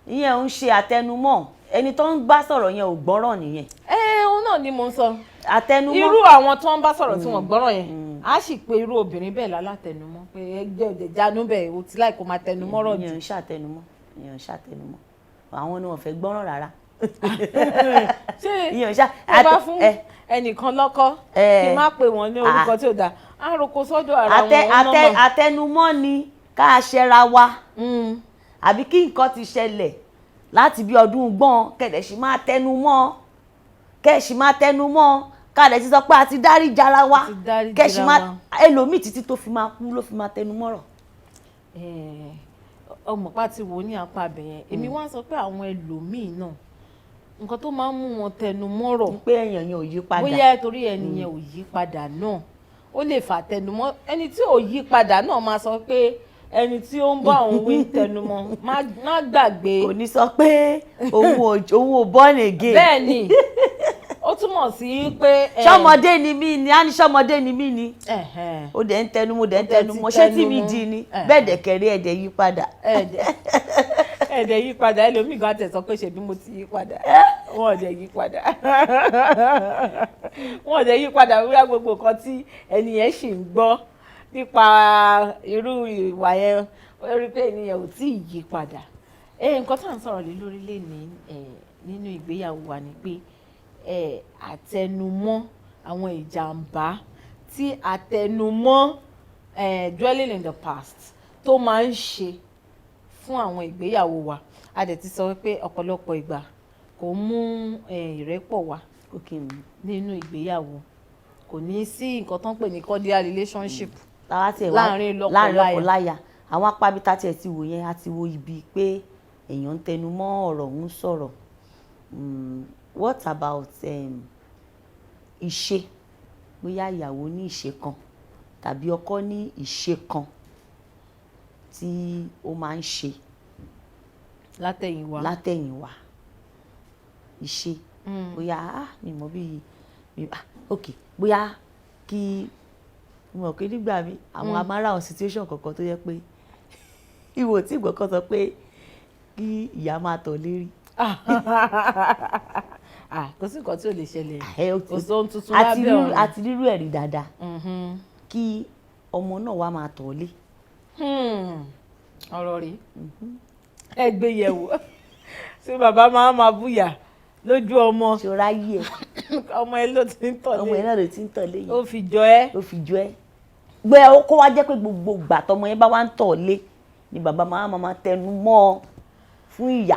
ìyẹn ń ṣe àtẹnumọ́. Ẹni tó ń bá sọ̀rọ̀ yẹn ò gbọ́rọ̀ nìyẹn. Ẹ òun náà ni mo ń sọ. Àtẹnumọ́. Irú àwọn tó ń bá sọ̀rọ̀ tí wọ́n gbọ́rọ̀ yẹn, á sì pé irú obìnrin bẹ́ẹ̀ lálátẹnumọ́, pé ẹgbẹ́ òde jánu bẹ́ẹ̀, o ti láì kó máa tẹnumọ́rọ̀ jù. Ìyẹn ń ṣàtẹnumọ́, ìyẹn ń ṣàtẹnumọ́. Àwọn ni wọ́n fẹ́ gbọ́rọ̀ rárá. Ṣé Ìyẹn ń ṣá tó bá fún ẹnìkan lọ́kọ́, kí n má pè wọ́n ní orúkọ tí ò dáa, á roko sọ́dọ̀ ara wọn nọ́mọ̀. Àtẹnumọ́ ni ká ṣẹra wa, àbí kí nǹkan ti ṣẹlẹ̀ láti bí ọdún gbọ́n, kẹ̀dẹ̀ sì máa tẹnu mọ́, kẹ̀ sì máa tẹnu mọ́, kàdẹ̀ ti sọ pé a ti dáríji ara wa, Ti dáríji kẹ̀ sì ara máa wa. Ẹlòmíì títí tó fi máa kú ló fi máa tẹnu mọ́rọ̀. Ọmọ pa ti wò ní apá abẹ yẹn, èmi wá sọ pé àwọn ẹlòmíì náà, nǹkan tó máa ń mú wọn tẹnu mọ́rọ̀, pé èèyàn yẹn ò yí padà. Bóyá torí ẹni yẹn ò yí padà náà, ó lè fà tẹnumọ́. Ẹni tí ò yí padà náà máa sọ pé ẹni tí ó ń bá òun wí tẹnumọ́, má gbàgbé. Kò ní sọ pé òun ò born again. Bẹ́ẹ̀ ni, ó túmọ̀ sí pé Ṣọmọdé ni mí ni, á ní ṣọmọdé ni mí ni. Ó dẹ̀ ń tẹnumọ́, dẹ̀ ń Ó dẹ̀ ti tẹnumọ́, ṣé tí mi tẹnumọ́. di ni bẹ́ẹ̀ dẹ̀ kẹ̀rí, ẹ̀dẹ̀ yí padà. Ẹ̀ẹ́dẹ̀ yí padà. Ẹlòmíì gan tẹ̀ sọ pé ṣebí mo ti yí padà. Wọn ò dẹ̀ yí padà, wọn ò dẹ̀ yí padà. Wíwá gbogbo nǹkan tí ẹni yẹn ṣì ń gbọ́ nípa irú ìwà yẹn, ó rí pé ẹni yẹn ò tí ì yí padà. Nǹkan tá à ń sọ̀rọ̀ lé lórí lè ní nínú ìgbéyàwó wa ni pé àtẹnumọ́, àwọn ìjàmbá tí àtẹnumọ́, dwelling in the past, tó máa ń ṣe fún àwọn ìgbéyàwó wa. A dẹ̀ ti sọ pé ọ̀pọ̀lọpọ̀ ìgbà kò mú ìrẹ́pọ̀ wá Kò kí n nínú ìgbéyàwó. Kò ní sí nǹkan tó ń pè ní cordial relationship Táwa tiẹ̀ wá láàrin lọ́kọ láàrin láya. lọ́kọ-láya. Àwọn apábí tá tiẹ̀ ti wò yẹn, a ti wo ibi pé èèyàn ń tẹnu mọ́ ọ̀rọ̀, ń sọ̀rọ̀. What about ìṣe? Bóyá ìyàwó ní ìṣe kan tàbí ọkọ ní ìṣe kan tí ó máa ń ṣe látẹ̀yìnwá. Látẹ̀yìnwá, ìṣe, bóyá mi mọ̀ bí mi, ok, bóyá kí mo mọ̀ pé nígbà mi àwọn amára, àwọn situation kankan tó yẹ pé ìwò tí ìgbọ́ kan sọ pé kí ìyá máa tọ̀ lérí. Ah, kò sí nǹkan tí ò lè ṣẹlẹ̀. Kò sí ohun tuntun Àti lábẹ́ ọ̀run. Àti rírú ẹ̀rí dáadáa, kí ọmọ náà wá máa tọ̀ lé. Ọ̀rọ̀ rí, ẹ gbé yẹ̀wò. Ṣé bàbá máa máa búyà lójú ọmọ? Ṣọ́ra yí ẹ. Ọmọ ẹ ló ti ń tọ̀ Ọmọ ẹ lé. náà ló ti ń tọ̀ lé yìí. Ó fi jọ ẹ́. Ó fi jọ ẹ́ gbé. Kó wá jẹ́ pé gbogbo ìgbà tọmọ yẹn bá wá ń tọ̀ lé ni bàbá máa tẹnu mọ́ ọ fún ìyá.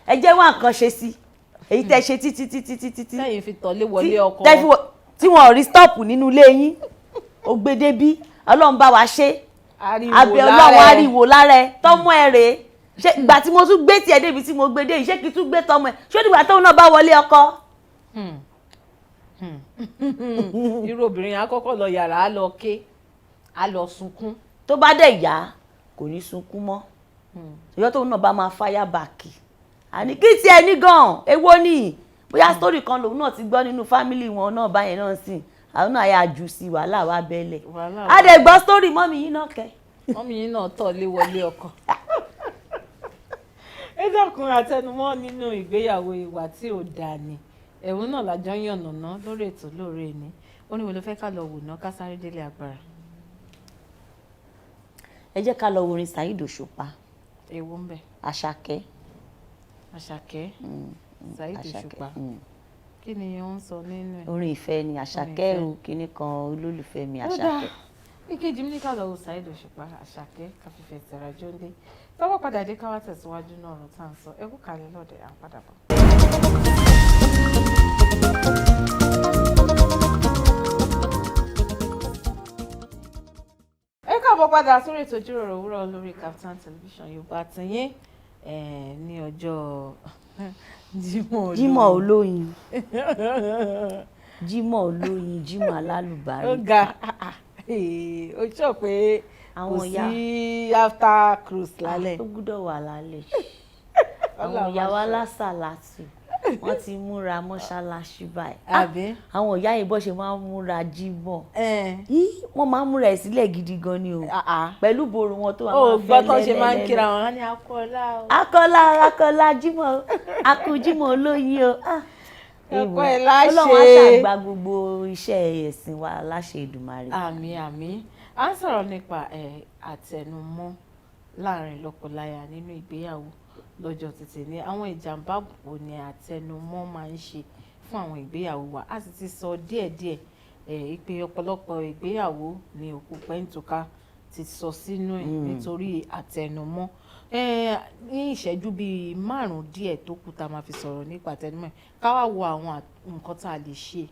Ẹ jẹ́ wá nǹkan ṣe sí èyí tẹ́ ṣe títí títí títí tí Sẹ́yìn fi tọ̀lé wọlé ọkọ. Tẹ́ fi tí wọn ò rí stop nínú ilé yín, ó gbé débí, Ọlọ́run bá wa ṣe. Ariwo Abẹ lára Ọlọ́run ẹ. Ariwo lára ẹ, tọmọ ẹ rèé. Ṣé ìgbà tí mo tún gbé tiẹ̀ débi tí mo gbé dé yìí, ṣé kí n tún gbé tọmọ ẹ? Ṣé ìgbà tóun náà bá wọlé ọkọ? Irú obìnrin yẹn á kọ́kọ́ lọ yàrá, á lọ ké, á lọ sunkún. Tó bá dẹ̀ yá, kò ní sunkún mọ́. Ìyọ́ tóun náà bá máa fire back, àní kí tiẹ̀ ní gan-an, èwo ni? Bóyá story kan lòun náà ti gbọ́ nínú family wọn náà báyẹn náà sìn, àwọn náà yà jù sí wàhálà wa bẹ́lẹ̀. Wàhálà. A dẹ̀ gbọ́ story mummy yín náà kẹ́. Mummy yín náà tọ̀lé wọlé ọkọ. Ẹ dákun, àtẹnumọ́ nínú ìgbéyàwó, ìwà tí ò dáa ni. Ẹ̀hún náà lájọ ń yànnàná lórí ètò lóore ní. Ó ní wo ló fẹ́ ká lọ wò ná, ká sáré délé agbára. Ẹ jẹ́ ká lọ wo orin Saheed Òṣùpá. Èwo ń bẹ? Àṣàkẹ́. Àṣàkẹ́, Saheed Àṣàkẹ́. Òṣùpá. Kí ni ó ń sọ nínú ẹ̀? Orin ìfẹ́ ni Àṣàkẹ́. Ìfẹ́. O kinní kan olólùfẹ́ mi. Ó dáa. Àṣàkẹ́. Ìkejì mi ní ká lọ wo Saheed Òṣùpá, Àṣàkẹ́, káfífẹ́ tẹ̀ra jóńdé. Tọ́wọ́ padà dé, ká wá tẹ̀síwájú náà ọ̀rọ̀ tá à ń sọ. Ẹ kú kalẹ̀ lọ́dẹ̀, à ń padà bọ̀. Ẹ káàbọ̀ padà sórí ètò Ìjíròrò Òwúrọ̀ lórí Kaftan Television Yorùbá tìyín ní ọjọ́ Jímọ̀. Jímọ̀ olóyin, Jímọ̀ olóyin, Jímọ̀ Ó alálùbárí. ga. Ó sọ pé kò Àwọn ìyá sí after cruise lálẹ́. Ó gbúdọ̀ wà lálẹ́. Àwọn Ọlọ́run ìyá wa máa ṣọ́. lásàlátù, wọ́n ti múra mọ́ṣáláṣí báyìí. Àbí? Àwọn ìyá yìí bọ́ ṣe máa ń múra Jímọ̀ yí, wọ́n máa ń múra ẹ̀ sílẹ̀ gidi gan ni o, pẹ̀lú bòrò wọn tó wà. Ó Máa gbọ́ fẹ́ tán ṣe máa ń lẹ́lẹ́lẹ́lẹ́. kíra wọn á ní akọ́lá o. Akọ́lá, akọ́lá Jímọ̀ o, akú Jímọ̀ olóyin o. Ah, Ẹ̀kọ́ èèwọ̀. ẹ̀ láṣẹ. Ọlọ́run á ṣàgbà gbogbo iṣẹ́ ẹ̀sìn wa láṣẹ Èdùmàrè. Àmín, àmín. À ń sọ̀rọ̀ nípa àtẹnumọ́ láàrin lọ́kọláya nínú ìgbéyàwó lọ́jọ́ títì ní. Àwọn ìjàmbá wo ni àtẹnumọ́ máa ń ṣe fún àwọn ìgbéyàwó wa? A sì ti sọ díẹ̀díẹ̀ ìpè ọ̀pọ̀lọpọ̀ ìgbéyàwó ní òkú pẹ́ńtùká ti sọ sínú ẹ̀ nítorí àtẹnumọ́. Ní ìṣẹ́jú bíi 5 díẹ̀ tó kù tá a máa fi sọ̀rọ̀ nípa àtẹnumọ́ ẹ̀, ká wá wo àwọn nǹkan tá a lè ṣe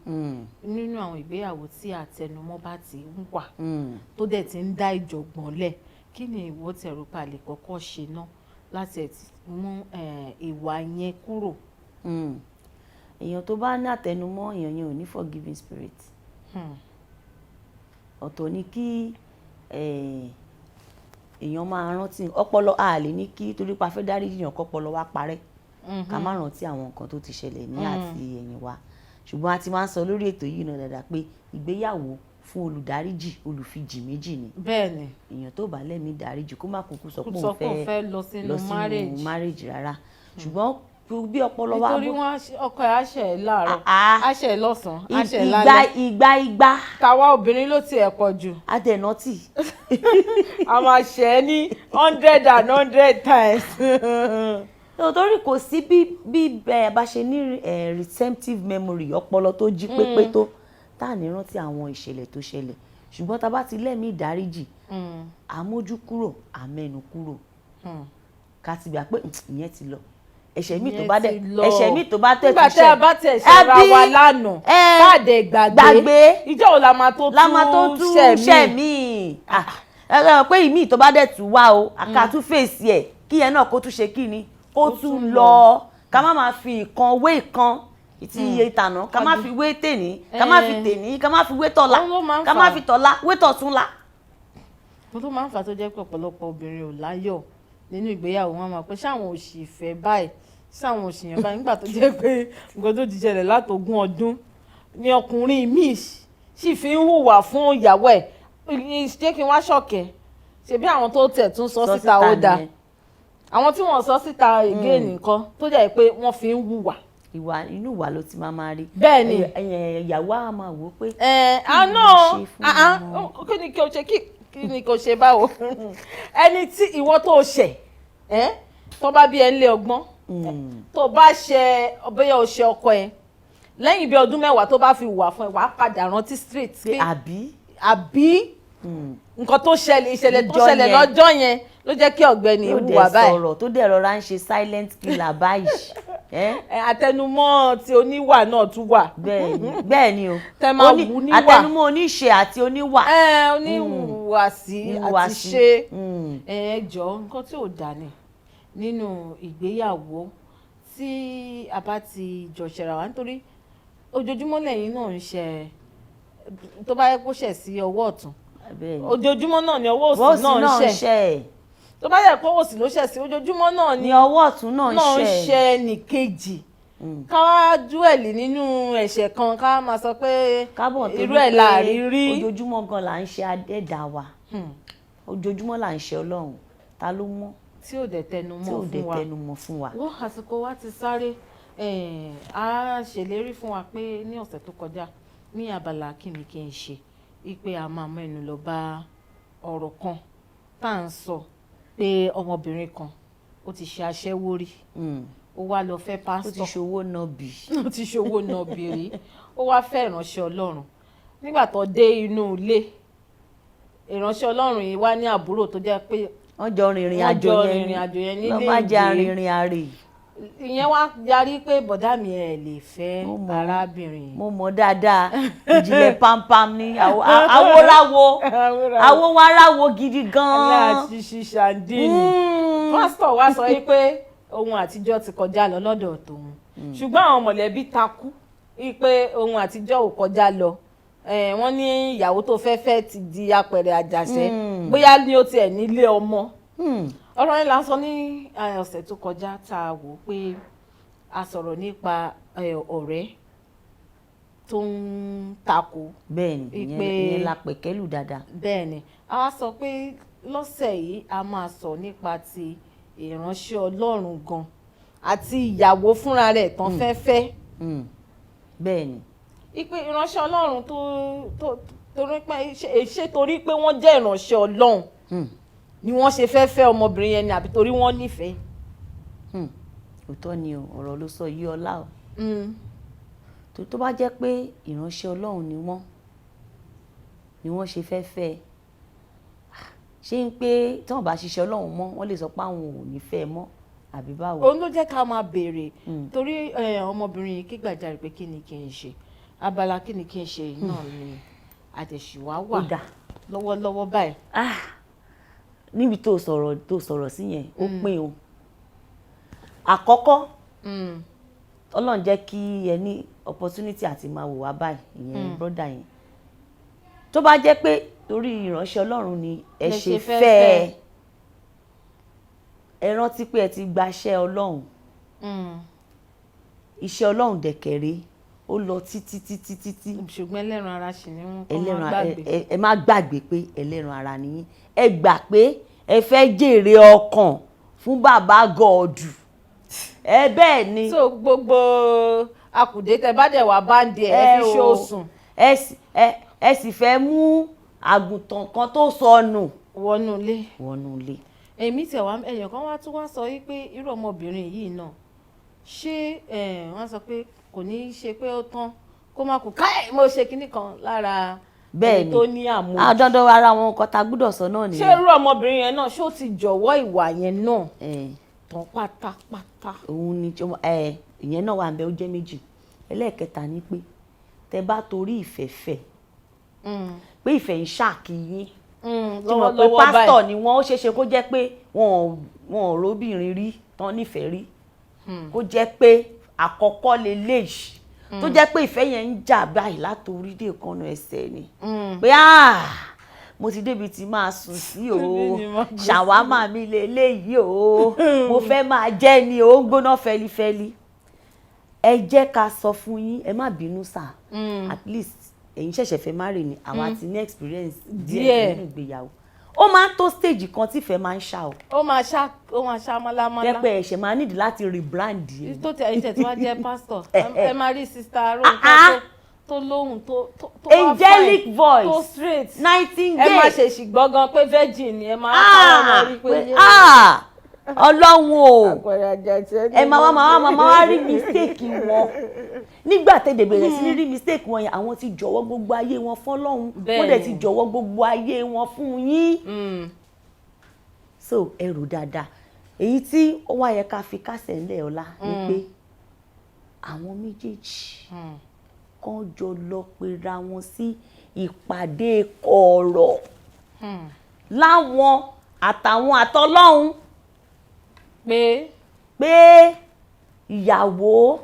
nínú àwọn ìgbéyàwó tí àtẹnumọ́ bá ti ń wà, tó dẹ̀ ti ń dá ìjọ̀gbọ̀n lẹ̀. Kí ni ìwọ tẹ̀rù pa lè kọ́kọ́ ṣe ná láti ẹ̀ ti mú ìwà yẹn kúrò? Èèyàn tó bá ní àtẹnumọ́, èèyàn yẹn ò ní forgiving spirit. Ọ̀tọ̀ ni kí èèyàn máa rántí ọpọlọ. A lè ní kí torí pa fẹ́ dáríjì yàn kọ́pọlọ wa parẹ́, ká má rántí àwọn nǹkan tó ti ṣẹlẹ̀ ní àti ẹ̀yìn wa. Ṣùgbọ́n a ti máa ń sọ lórí ètò yìí náà dáadáa pé ìgbéyàwó fún olùdáríjì, olùfijì méjì ni. Èèyàn tó bá lẹ́mìí dáríjì, kó má kúkú sọ Kó pé sọ òun pé òun fẹ́ fẹ́ lọ sínú lọ sínú marriage. marriage rárá. Ṣùgbọ́n bí ọpọlọ wa Nítorí wọn ọkọ ẹ̀ á ṣẹ̀ ẹ́ láàárọ̀, Ah. á ṣẹ̀ ẹ́ lọ́sàn-án, á ṣẹ̀ ẹ́ ìgbà lálẹ́. Ìgbà ìgbà. Tàwa obìnrin ló tiẹ̀ pọ̀ jù. Àtẹ̀nọ́tì. A máa ṣẹ̀ ẹ́ ní hundred and hundred times. Torí kò sí bí bẹ́ẹ̀ bá ṣe ní retentive memory, ọpọlọ tó jí pépé tó, tá à ní rántí àwọn ìṣẹ̀lẹ̀ tó ṣẹlẹ̀. Ṣùgbọ́n tá a bá ti lẹ́mìí ìdáríjì, àmójú kúrò, àmẹ́nu kúrò, ká ti gbà pé ìyẹn ti lọ, ẹ̀ṣẹ̀ mi tó bá dẹ̀ Ìyẹn ti lọ. ẹ̀ṣẹ̀ mi tó bá tẹ̀ Nígbà tún tẹ́ a ṣẹ̀. bá tẹ̀ ṣe ra Àbí? wa lánàá, tá a dẹ̀ gbàgbé, Gbàgbé. Ìjọ́ wo la máa tó La máa tó tún tún ṣẹ̀ ṣẹ̀ mí? mí. Ẹ ẹ pé ìmí tó bá dẹ̀ tún wá o, àká tún fèsì ẹ̀, kí yẹn náà kó tún ṣe kí ni, kó tún lọ. Ká má máa fi ìkan wé ìkan, ìtì iye ìtànà, ká má fi wé tèní, ká má fi tèní, ká má fi wé tọ̀la, Òun ló máa ń ká má fà á. fi tọ̀la wé tọ̀túnla. Mo tó máa ń fà á tó jẹ́ pé ọ̀pọ̀lọpọ̀ obìnrin ò láyọ̀ nínú ìgbéyàwó wọn, máa pé ṣáwọn ò sì fẹ́ báyìí, ṣáwọn ò sì yàn báyìí, nígbà tó jẹ́ pé nǹkan tó ti ṣẹlẹ̀ látogún ọdún ni ọkùnrin míì sì fi ń hùwà fún ìyàwó ẹ̀. Ṣé kí n wá ṣọ̀kẹ́? Ṣebí àwọn tó tẹ̀ tún sọ síta, ó dáa. Àwọn tí wọ́n sọ síta again nǹkan tó jẹ́ pé wọ́n fi ń hùwà. Ìwà inú ìwà ló ti máa máa rí. Bẹ́ẹ̀ ni. Ìyàwó á máa wò ó pé Ẹ kí ni àná mo ṣe fún ọmọ? Kí ni kí o ṣe, kí ni kí o ṣe báwo? Ẹni tí ìwọ tó ṣẹ̀ ẹ́, tó bá bí ẹ ń lé ọgbọ́n, tó bá ṣe bóyá o ṣe ọkọ ẹ, lẹ́yìn bí ọdún 10 tó bá fi wà fún ẹ, wàá padà rántí straight pé àbí àbí nǹkan tó ṣẹlẹ̀, ìṣẹ̀lẹ̀ tó Níjọ́ ṣẹlẹ̀ yẹn. lọ́jọ́ yẹn ló jẹ́ kí ọ̀gbẹ́ni Tó dẹ̀ hùwà báyìí. sọ̀rọ̀, tó dẹ̀ rọra ń ṣe silent killer báyìí ẹ́. Ẹ, àtẹnumọ́ ti oníwà náà tún wà. Bẹ́ẹ̀ ni, bẹ́ẹ̀ ni o. Tẹ máa wù níwà. Àtẹnumọ́ oníṣe àti oníwà. Ẹ oníhùwàsí àti Ìhùwàsí. ṣe. Ẹ jọ, nǹkan tí ò dà ní nínú ìgbéyàwó tí a bá ti jọ ṣẹra wa, nítorí ojoojúmọ́ lẹ́yìn náà ń ṣe, tó bá yẹ kó ṣẹ̀ sí ọwọ́ ọ̀tún, Bẹ́ẹ̀ ni. ojoojúmọ́ náà ni ọwọ́ Ọwọ́ òsì náà ń ṣẹ̀. ṣẹ̀. Tó bá yẹ kó òsì ló ṣẹ̀ sí, ojoojúmọ́ náà ni Ní ọwọ́ ọ̀tún náà ń náà ń ṣẹ̀. ṣe nìkejì. Ká wá dúẹ̀lì nínú ẹ̀ṣẹ̀ kan, ká máa sọ pé Kábọ̀ tó irú ní ẹ̀ pé là rí rí. Ojoojúmọ́ gan là ń ṣe adẹ́dàá wa, ojoojúmọ́ là ń ṣe Ọlọ́run. Ta ló mọ̀? Tí ò dẹ̀ tẹnu Tí mọ́ ò dẹ̀ fún wa. tẹnu mọ́ fún wa. Wọ́n àsìkò wa ti sáré. A ṣèlérí fún wa pé ní ọ̀sẹ̀ tó kọjá, ní abala kí ni kí n ṣe, wípé a máa mẹ́nu lọ bá ọ̀rọ̀ kan. tá à ń sọ pé ọmọbìnrin kan, ó ti ṣe aṣẹ́wó rí, ó wá lọ fẹ́ Ó ti pásítọ̀. ṣòwò nọbì. Ó ti ṣòwò nọbìrì, ó wá fẹ́ ìránṣẹ́ Ọlọ́run. Nígbà tó dé inú ilé, ìránṣẹ́ Ọlọ́run yìí wá ní àbúrò tó jẹ́ pé Wọ́n jọ rìnrìn wọ́n àjò jọ yẹn. Rìnrìn àjò yẹn nílé Lọ́ má jẹ́ ìwé. Arìnrìn àrè. Ìyẹn wá yarí pé, "Bọ̀dá mi, ẹ̀ lè fẹ́ Mo mọ̀. arábìnrin yìí." Mo mọ̀ dáadáa, ìjìnlẹ̀ pampam ní awóráwo, awówáráwo gidi gan-an. Aláàtí ṣíṣàndínì. Pásítọ̀ wá sọ yìí pé ohun àtijọ́ ti kọjá lọ lọ́dọ̀ tòun, ṣùgbọ́n àwọn mọ̀lẹ́bí takú wípé ohun àtijọ́ ò kọjá lọ. Wọ́n ní ìyàwó tó fẹ́ fẹ́ ti di apẹ̀rẹ̀ àjàṣẹ́, bóyá ní ó tiẹ̀ nílé ọmọ. Ọ̀rọ̀ yẹn la sọ ní ọ̀sẹ̀ tó kọjá, tá a wò ó pé a sọ̀rọ̀ nípa ọ̀rẹ́ tó ń takò. Bẹ́ẹ̀ ni, ìyẹn ìyẹn la pẹ̀kẹ́lù dáadáa. Bẹ́ẹ̀ ni, a wá sọ pé lọ́sẹ̀ yìí, a máa sọ nípa ti ìránṣẹ́ Ọlọ́run gan àti ìyàwó fúnra rẹ̀ tán fẹ́ fẹ́. Bẹ́ẹ̀ ni. Ipe ìránṣẹ́ Ọlọ́run tó torí pé ṣé torí pé wọ́n jẹ́ ìránṣẹ́ Ọlọ́run ni wọ́n ṣe fẹ́ fẹ́ ọmọbìnrin yẹn ni, àbí torí wọ́n nífẹ̀ẹ́? Òótọ́ ni o, ọ̀rọ̀ ló sọ yí ọlá o. Tó bá jẹ́ pé ìránṣẹ́ Ọlọ́run ni wọ́n ṣe fẹ́ fẹ́ ẹ, ṣé ń pé tí wọ́n bá ṣiṣẹ́ Ọlọ́run mọ́, wọ́n lè sọ pé àwọn ò ní fẹ́ ẹ mọ́, àbí báwo? Òun ló jẹ́ ká máa béèrè, torí ọmọbìnrin yìí ké gbàjarè pé, "Kí ni kí n ṣe?" Abala "Kí ni kí n ṣe" yìí náà ni àtẹ̀síwá wà Ó dáa. lọ́wọ́lọ́wọ́ báyìí. Ah, níbi tó sọ̀rọ̀ sí yẹn, ó pín o. Àkọ́kọ́, Ọlọ́run jẹ́ kí ẹ ní opportunity àti máa wò wá báyìí, ìyẹn brother yẹn, tó bá jẹ́ pé torí ìránṣẹ́ Ọlọ́run ni ẹ Lẹ ṣe ṣe fẹ́ fẹ́ fẹ́. Ẹ rántí pé ẹ ti gbaṣẹ́ Ọlọ́run. Iṣẹ́ Ọlọ́run dẹ̀kẹ̀rẹ́, ó lọ títí títí títí. Ṣùgbọ́n ẹlẹ́ran ara ṣì ni wọ́n, kọ́ máa Ẹlẹ́ran gbàgbé. Ẹ má gbàgbé pé ẹlẹ́ran ara ni yín. Ẹ gbà pé ẹ fẹ́ jèrè ọkàn fún bàbá gọ̀ọ̀dù ẹ, bẹ́ẹ̀ ni. So gbogbo akùdé tẹ bá dẹ̀ wá báńdì ẹ̀, ẹ fi ṣe o. òsùn. Ẹ sì fẹ́ mú àgùntàn kan tó sọnù wọnú ilé. Wọnú ilé. Èmi tẹ̀ wá, èèyàn kan wá tún wá sọ wípé irú ọmọbìnrin yìí náà, ṣé wọ́n sọ pé kò ní í ṣe pé ó tán kó má kú káì, mo ṣe kinní kan lára Bẹ́ẹ̀ ẹni ni. tó ní àmójù. Ah, dandan, ara àwọn nǹkan tá a gbúdọ̀ sọ náà Ṣé nìyẹn. irú ọmọbìnrin yẹn náà, ṣé ó ti jọ̀wọ́ ìwà yẹn náà tán pátápátá? Òun ni ìyẹn náà wà ń bẹ, ó jẹ́ méjì. Ẹlẹ́ẹ̀kẹta ni pé tẹ bá torí ìfẹ́ fẹ́, pé ìfẹ́ ń ṣàkíyín, tí wọ́n pé Lọ́wọ́lọ́wọ́ pásítọ̀ báyìí. ni wọ́n, ó ṣeéṣe kó jẹ́ pé wọn ò róbìnrin rí tán nífẹ̀ẹ́ rí, kó jẹ́ pé àkọ́kọ́ leléyìí, tó jẹ́ pé ìfẹ́ yẹn ń jà báyìí látòrí dé ìkànnà ẹsẹ̀ ni, pé ah, mo ti débi tí máa sùn sí o, Ibi ni máa sùn sí. Ṣàwámà mi leléyìí o, mo fẹ́ máa jẹ́ ni o, ń gbóná fẹlifẹli. Ẹ jẹ́ ká sọ fún yín, ẹ má bínú sà, at least ẹ̀yin ṣẹ̀ṣẹ̀ fẹ́ marry ni, àwa ti ní experience díẹ̀ Díẹ̀. nínú ìgbéyàwó. Ó máa ń tó stage kan tí ìfẹ́ máa ń ṣá o. Ó máa ṣá, ó máa ṣá málámálá. Pẹ́pẹ́ ẹ̀ṣẹ̀ máa nídìí láti rebrand ẹ̀. Tó tẹ ẹ̀yin tẹ̀ tí wọ́n jẹ́ pásítọ̀, ẹ máa rí Sister Ah, ah. Rónkẹ́ tó lóhùn tó wá Angelic fine, voice. tó straight. Nightingale. Ẹ máa ṣèṣì gbọ́ gan pé virgin ni, ẹ máa káwọn ọmọ rí pé Pé, ah, Ọlọ́run o. Àpẹẹrẹ àjàjẹ. Ẹ máa wá rí mistake wọn. Nígbà tẹ́lẹ̀ bẹ̀rẹ̀ sí ní rí mistake wọn yẹn, àwọn ti jọ̀wọ́ gbogbo ayé wọn fọ́lọ́run, wọ́n dẹ̀ ti jọ̀wọ́ gbogbo ayé wọn fún yín. So ẹ rò dáadáa. Èyí tí ó wá yẹ ká fi kásẹ̀ ńlẹ̀ ọ̀la ni pé àwọn méjèèjì kan jọ lọ pera wọn sí ìpàdé kọ̀ọ̀rọ̀ láwọn àtàwọn àtọlọ́hun, pé pé ìyàwó,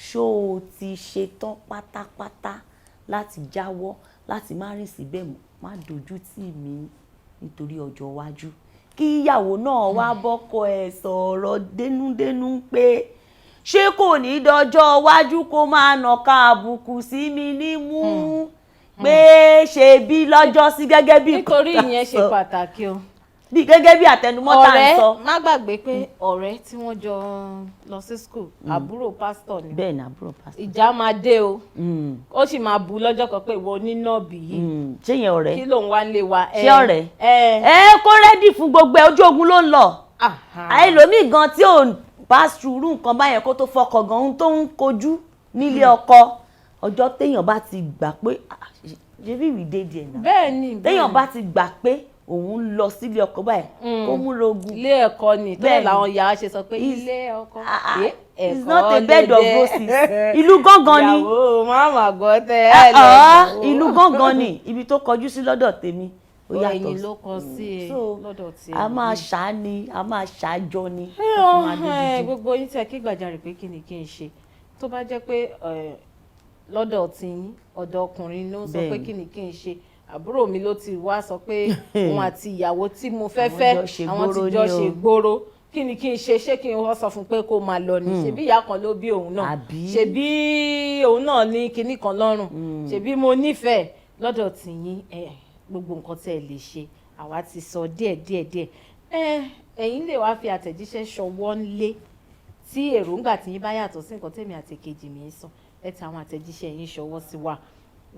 ṣó o ti ṣetán pátápátá láti jáwọ́, láti má rìn síbẹ̀ mọ́, má dojú tì mí nítorí ọjọ́ iwájú? Kí ìyàwó náà wá bọ́kọ ẹ̀ sọ̀rọ̀ dénúdénú pé, ṣé kò ní dọjọ́ iwájú kó máa nàka àbùkù sí mi nímú, pé ṣe bí lọ́jọ́ sí gẹ́gẹ́ bí Nítorí nǹkan tá ìyẹn a ṣe sọ. pàtàkì o. Bí gẹ́gẹ́ bí àtẹnumọ́ tá à ń Ọ̀rẹ́, sọ. má gbàgbé pé ọ̀rẹ́ tí wọ́n jọ lọ sí school, àbúrò pásítọ̀ ni. Bẹ́ẹ̀ ni, àbúrò pásítọ̀. Ìjà máa dé o, ó sì máa bu lọ́jọ́ kan pé ìwọ onínàbì yìí, Ṣé yẹn ọ̀rẹ́? kí ló ń wá lé wa? Ṣé ọ̀rẹ́? Ẹ. Ẹ kó ready fún gbogbo ẹ, ojú ogun ló ń lọ. Àìlómì gan tí ò bá sùúrù nǹkan báyẹn kó tó fọkàn gan, ohun tó ń kojú nílé ọkọ, ọjọ́ téèyàn bá ti gbà pé, ah, ṣe bí ìwé dé díẹ̀ náà, bẹ́ẹ̀ ni téèyàn bá ti gbà pé òun ń lọ sílé ọkọ báyìí, kó múra ogun. Ilé ẹ̀kọ́ ni tó Bẹ́ẹ̀ ni. làwọn ìyá ṣe sọ pé ilé ọkọ It's not a bed of roses. Ìlú gángan ni. Ìyàwó máma gbọ́ tẹ́ Ah, ẹ ah, lọ. ìlú gángan ni. Ibi tó kọjú sí lọ́dọ̀ tèmi, ó yàtọ̀. Ẹ̀yìn ló kọ sí ẹ So, lọ́dọ̀ tí a máa ṣá ni, a máa ṣáájọ ni tó fi máa dójú. Gbogbo yín tẹ kí gbàjarè pé kí ni kí n ṣe, tó bá jẹ́ pé lọ́dọ̀ tí yín, ọ̀dọ̀ ọkùnrin ló ń sọ pé kí ni kí n ṣe, àbúrò mi ló ti wá sọ pé òun àti ìyàwó tí mo fẹ́ Àwọn fẹ́ jọ ṣe àwọn ti gbóró jọ ni o. ṣe gbóró, kí ni kí n ṣe? Ṣé kí n wọ́n sọ fún pé kó máa lọ ni? Ṣebí ìyá kan ló bí òun náà? Àbí? Ṣebí òun náà ní kinní kan lọ́rùn? Ṣebí mo nífẹ̀ẹ́? Lọ́dọ̀ tí yín, gbogbo nǹkan tẹ́ ẹ lè ṣe, àwa ti sọ díẹ̀ díẹ̀ díẹ̀. Ẹ̀yin lè wá fi àtẹ̀jíṣẹ́ ṣọwọ́ ńlé tí èròǹgbà tí yín bá yàtọ̀ sí nǹkan tèmi àti èkejì mi ń sọ. Ẹ tẹ àwọn àtẹ̀jíṣẹ́ yín ṣọwọ́ sí wa,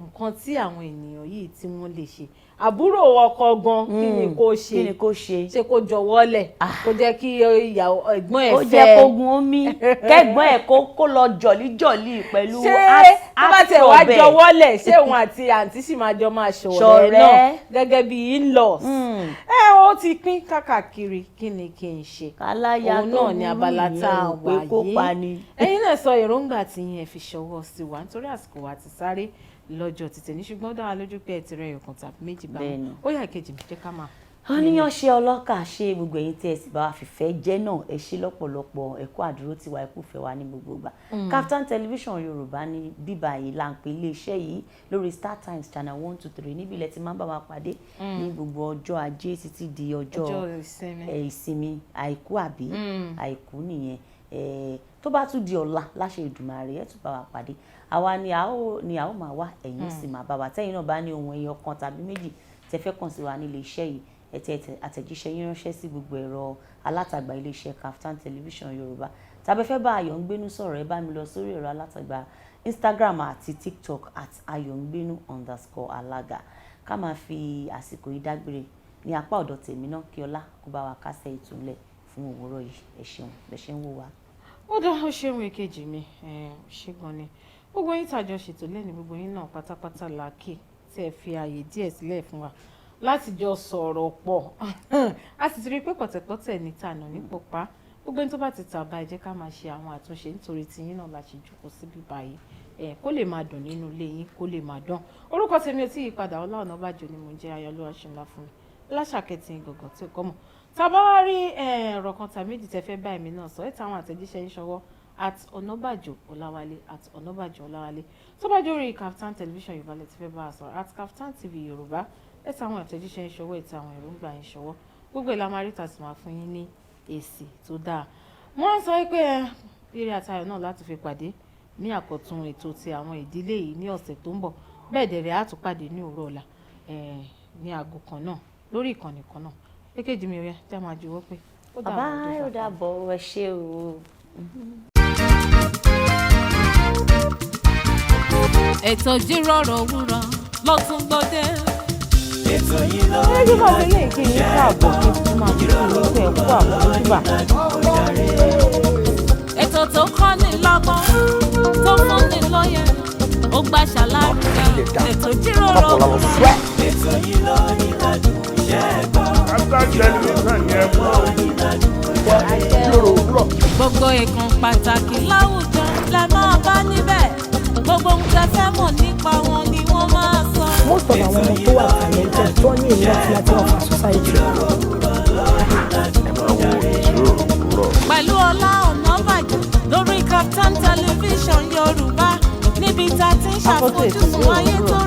nǹkan tí àwọn ènìyàn yìí tí wọ́n lè ṣe. Àbúrò ọkọ gan, kí ni kó ṣe? Kí ni kó ṣe? Ṣé kó jọ̀wọ́ lẹ̀, kó jẹ́ kí ìyàwó ẹ̀gbọ́n ẹ̀ Ó fẹ́? jẹ́ kó gun omi kẹ́gbọ́n ẹ̀ kó lọ jọ̀líjọ̀lí pẹ̀lú. Ṣé tó bá tiẹ̀ wá jọ̀wọ́ lẹ̀, ṣé òun àti àǹtí sì máa jọ máa ṣọ̀rẹ́ Ṣọ̀rẹ́. náà gẹ́gẹ́ bí in-laws? Ẹ ó ti pín kákàkiri, kí ni kí n ṣe? Aláya Òun tó náà ni abala burú tá a nìyẹn ò pé wà kó yìí. pa ni. Ẹ̀yin náà sọ èròǹgbà tí yín, ẹ fi ṣọwọ́ sí wa, nítorí àsìkò wa ti sáré lọ́jọ́ títẹ̀ ní, ṣùgbọ́n ó dá wa lójú pé ẹ ti rẹ ẹyọ̀kan tàbí méjì bá wọn. Ó yá, ìkejì mi, jẹ́ ká máa. Wọ́n níyàn ṣe ọlọ́kà ṣe gbogbo ẹ̀yin tí ẹ sì bá wa fìfẹ́ jẹ́ náà, ẹ ṣe lọ́pọ̀lọpọ̀, ẹ kú àdúró tiwa, ẹ kú fẹ́ wa ní gbogbo ìgbà. Kaftan Television Yorùbá ní bíbá yìí là ń pè iléeṣẹ́ yìí lórí Star Times channel 123. Níbi ilẹ̀ tí máa ń bá wa pàdé ní gbogbo ọjọ́ Ajé títí di ọjọ́ Ọjọ́ ìsinmi. Ìsinmi, Àìkú, àbí Àìkú nìyẹn. Tó bá tún di ọ̀la láṣẹ Ìdùmarè, ẹ tún bá wa pàdé. Àwa ni a ó máa wá, ẹ̀yin sì máa bá wa. Tẹ́yin náà bá ní ohun ẹyọ kan tàbí méjì tẹ́ fẹ́ kàn sí wa nílé iṣẹ́ yìí, ẹ tẹ àtẹ̀jíṣẹ́ yín ránṣẹ́ sí gbogbo ẹ̀rọ alátagbà iléeṣẹ́ Kaftan Television Yorùbá. Tàbí fẹ́ bá Ayọ̀ǹgbénú sọ̀rọ̀, ẹ bá mi lọ sórí ẹ̀rọ alátagbà Instagram àti TikTok @ayọ̀ǹgbénú_alága. Ká máa fi àsìkò yìí dágbére ní apá ọ̀dọ̀ tèmi náà, kí ọlá kó bá wa kásẹ̀ ìtúlẹ̀ fún òwúrọ̀ yìí. Ẹ ṣeun bẹ ṣe ń wò wá. Ó dá, ó ṣeun èkejì mi, ṣé gan ni. Gbogbo yín tàjọ ṣètò lẹ́nu, gbogbo yín náà pátápátá la kí tí ẹ fi ààyè díẹ̀ sílẹ̀ fún wa láti jọ sọ̀rọ̀ pọ̀. A sì ti rí i pé pọ̀tẹ̀pọ̀tẹ̀ ní tànà ní pọ̀pá. Gbogbo ẹni tó bá ti tà bá, ẹ jẹ́ ká máa ṣe àwọn àtúnṣe, nítorí tiyín náà la ṣe jókòó síbí báyìí, ẹ kó lè máa dùn nínú ilé yín, kó lè máa dán. Orúkọ tèmi ò tí ì padà, Ọlá Ọ̀nàbàjò ni mò ń jẹ́. Ayọ̀lúwa ṣe ńlá fún mi láṣàkẹ́tì gọ̀gàn tí ó kọ́ mọ̀. Tá a bá wá rí ọ̀rọ̀ kan tàbí méjì tẹ́ fẹ́ bá èmi náà sọ, ẹ tẹ àwọn àtẹ̀jíṣẹ́ yín ṣọwọ́ @Ọ̀nàbàjò Ọláwálé, @Ọ̀nàbàjò Ọláwálé. Tó bá jórí Kaftan Television Yorùbá lẹ ti fẹ́ bá a sọ̀rọ̀, @KaftanTV Yorùbá. Ẹ tẹ àwọn àtẹ̀jíṣẹ́ yín ṣọwọ́, ẹ tẹ àwọn èròǹgbà yín ṣọwọ́. Gbogbo ìlà máa rí tàbí máa fún yín ní èsì tó dáa. Wọ́n sọ pé ire àtayọ̀ náà láti fi pàdé ní àkọ́tún ètò ti àwọn ìdílé yìí ní ọ̀sẹ̀ tó ń bọ̀. Bẹ́ẹ̀ dẹ̀rẹ̀, á tún pàdé ní òwúrọ̀ ọ̀la ní aago kan náà lórí ìkànnì kan náà. Èkejì mi, ò yá, já máa juwọ́ pé ó dàbọ̀. Bàbá, ó dàbọ̀, ẹ ṣé o. Ètò ìjíròrò òwúrọ̀ ló tún gbòde. Ètò yìí ló Ẹ jẹ́ máa fi lè kí yín káàbọ̀, kí n tún máa fi kí yín pé ẹ kú àmójúbà. Ètò tó kọ́ ni lọ́gbọ́n, tó fún ni lóye, ó gbà ṣàlàyé. Ètò ìjíròrò òwúrọ̀. Ètò yìí ló ní ládùn iṣẹ́ gbọ́. Kaftan Television yẹn mọ́. Ìjíròrò òwúrọ̀. Gbogbo ìkan pàtàkì láwùjọ lẹ máa bá níbẹ̀. Gbogbo ohun tẹ́ fẹ́ mọ̀ nípa wọn ni wọ́n máa sọ. Most of àwọn ọmọ tó wà talented, tó ní a lot láti offer society. Ẹ máa wo ìjíròrò òwúrọ̀. Pẹ̀lú Ọlá Ọ̀nàbàjò lórí Kaftan Television Yorùbá, níbi tá a ti ń Akọ́tún ètò ṣàfojúsùn ìjíròrò ayé tó òwúrọ̀.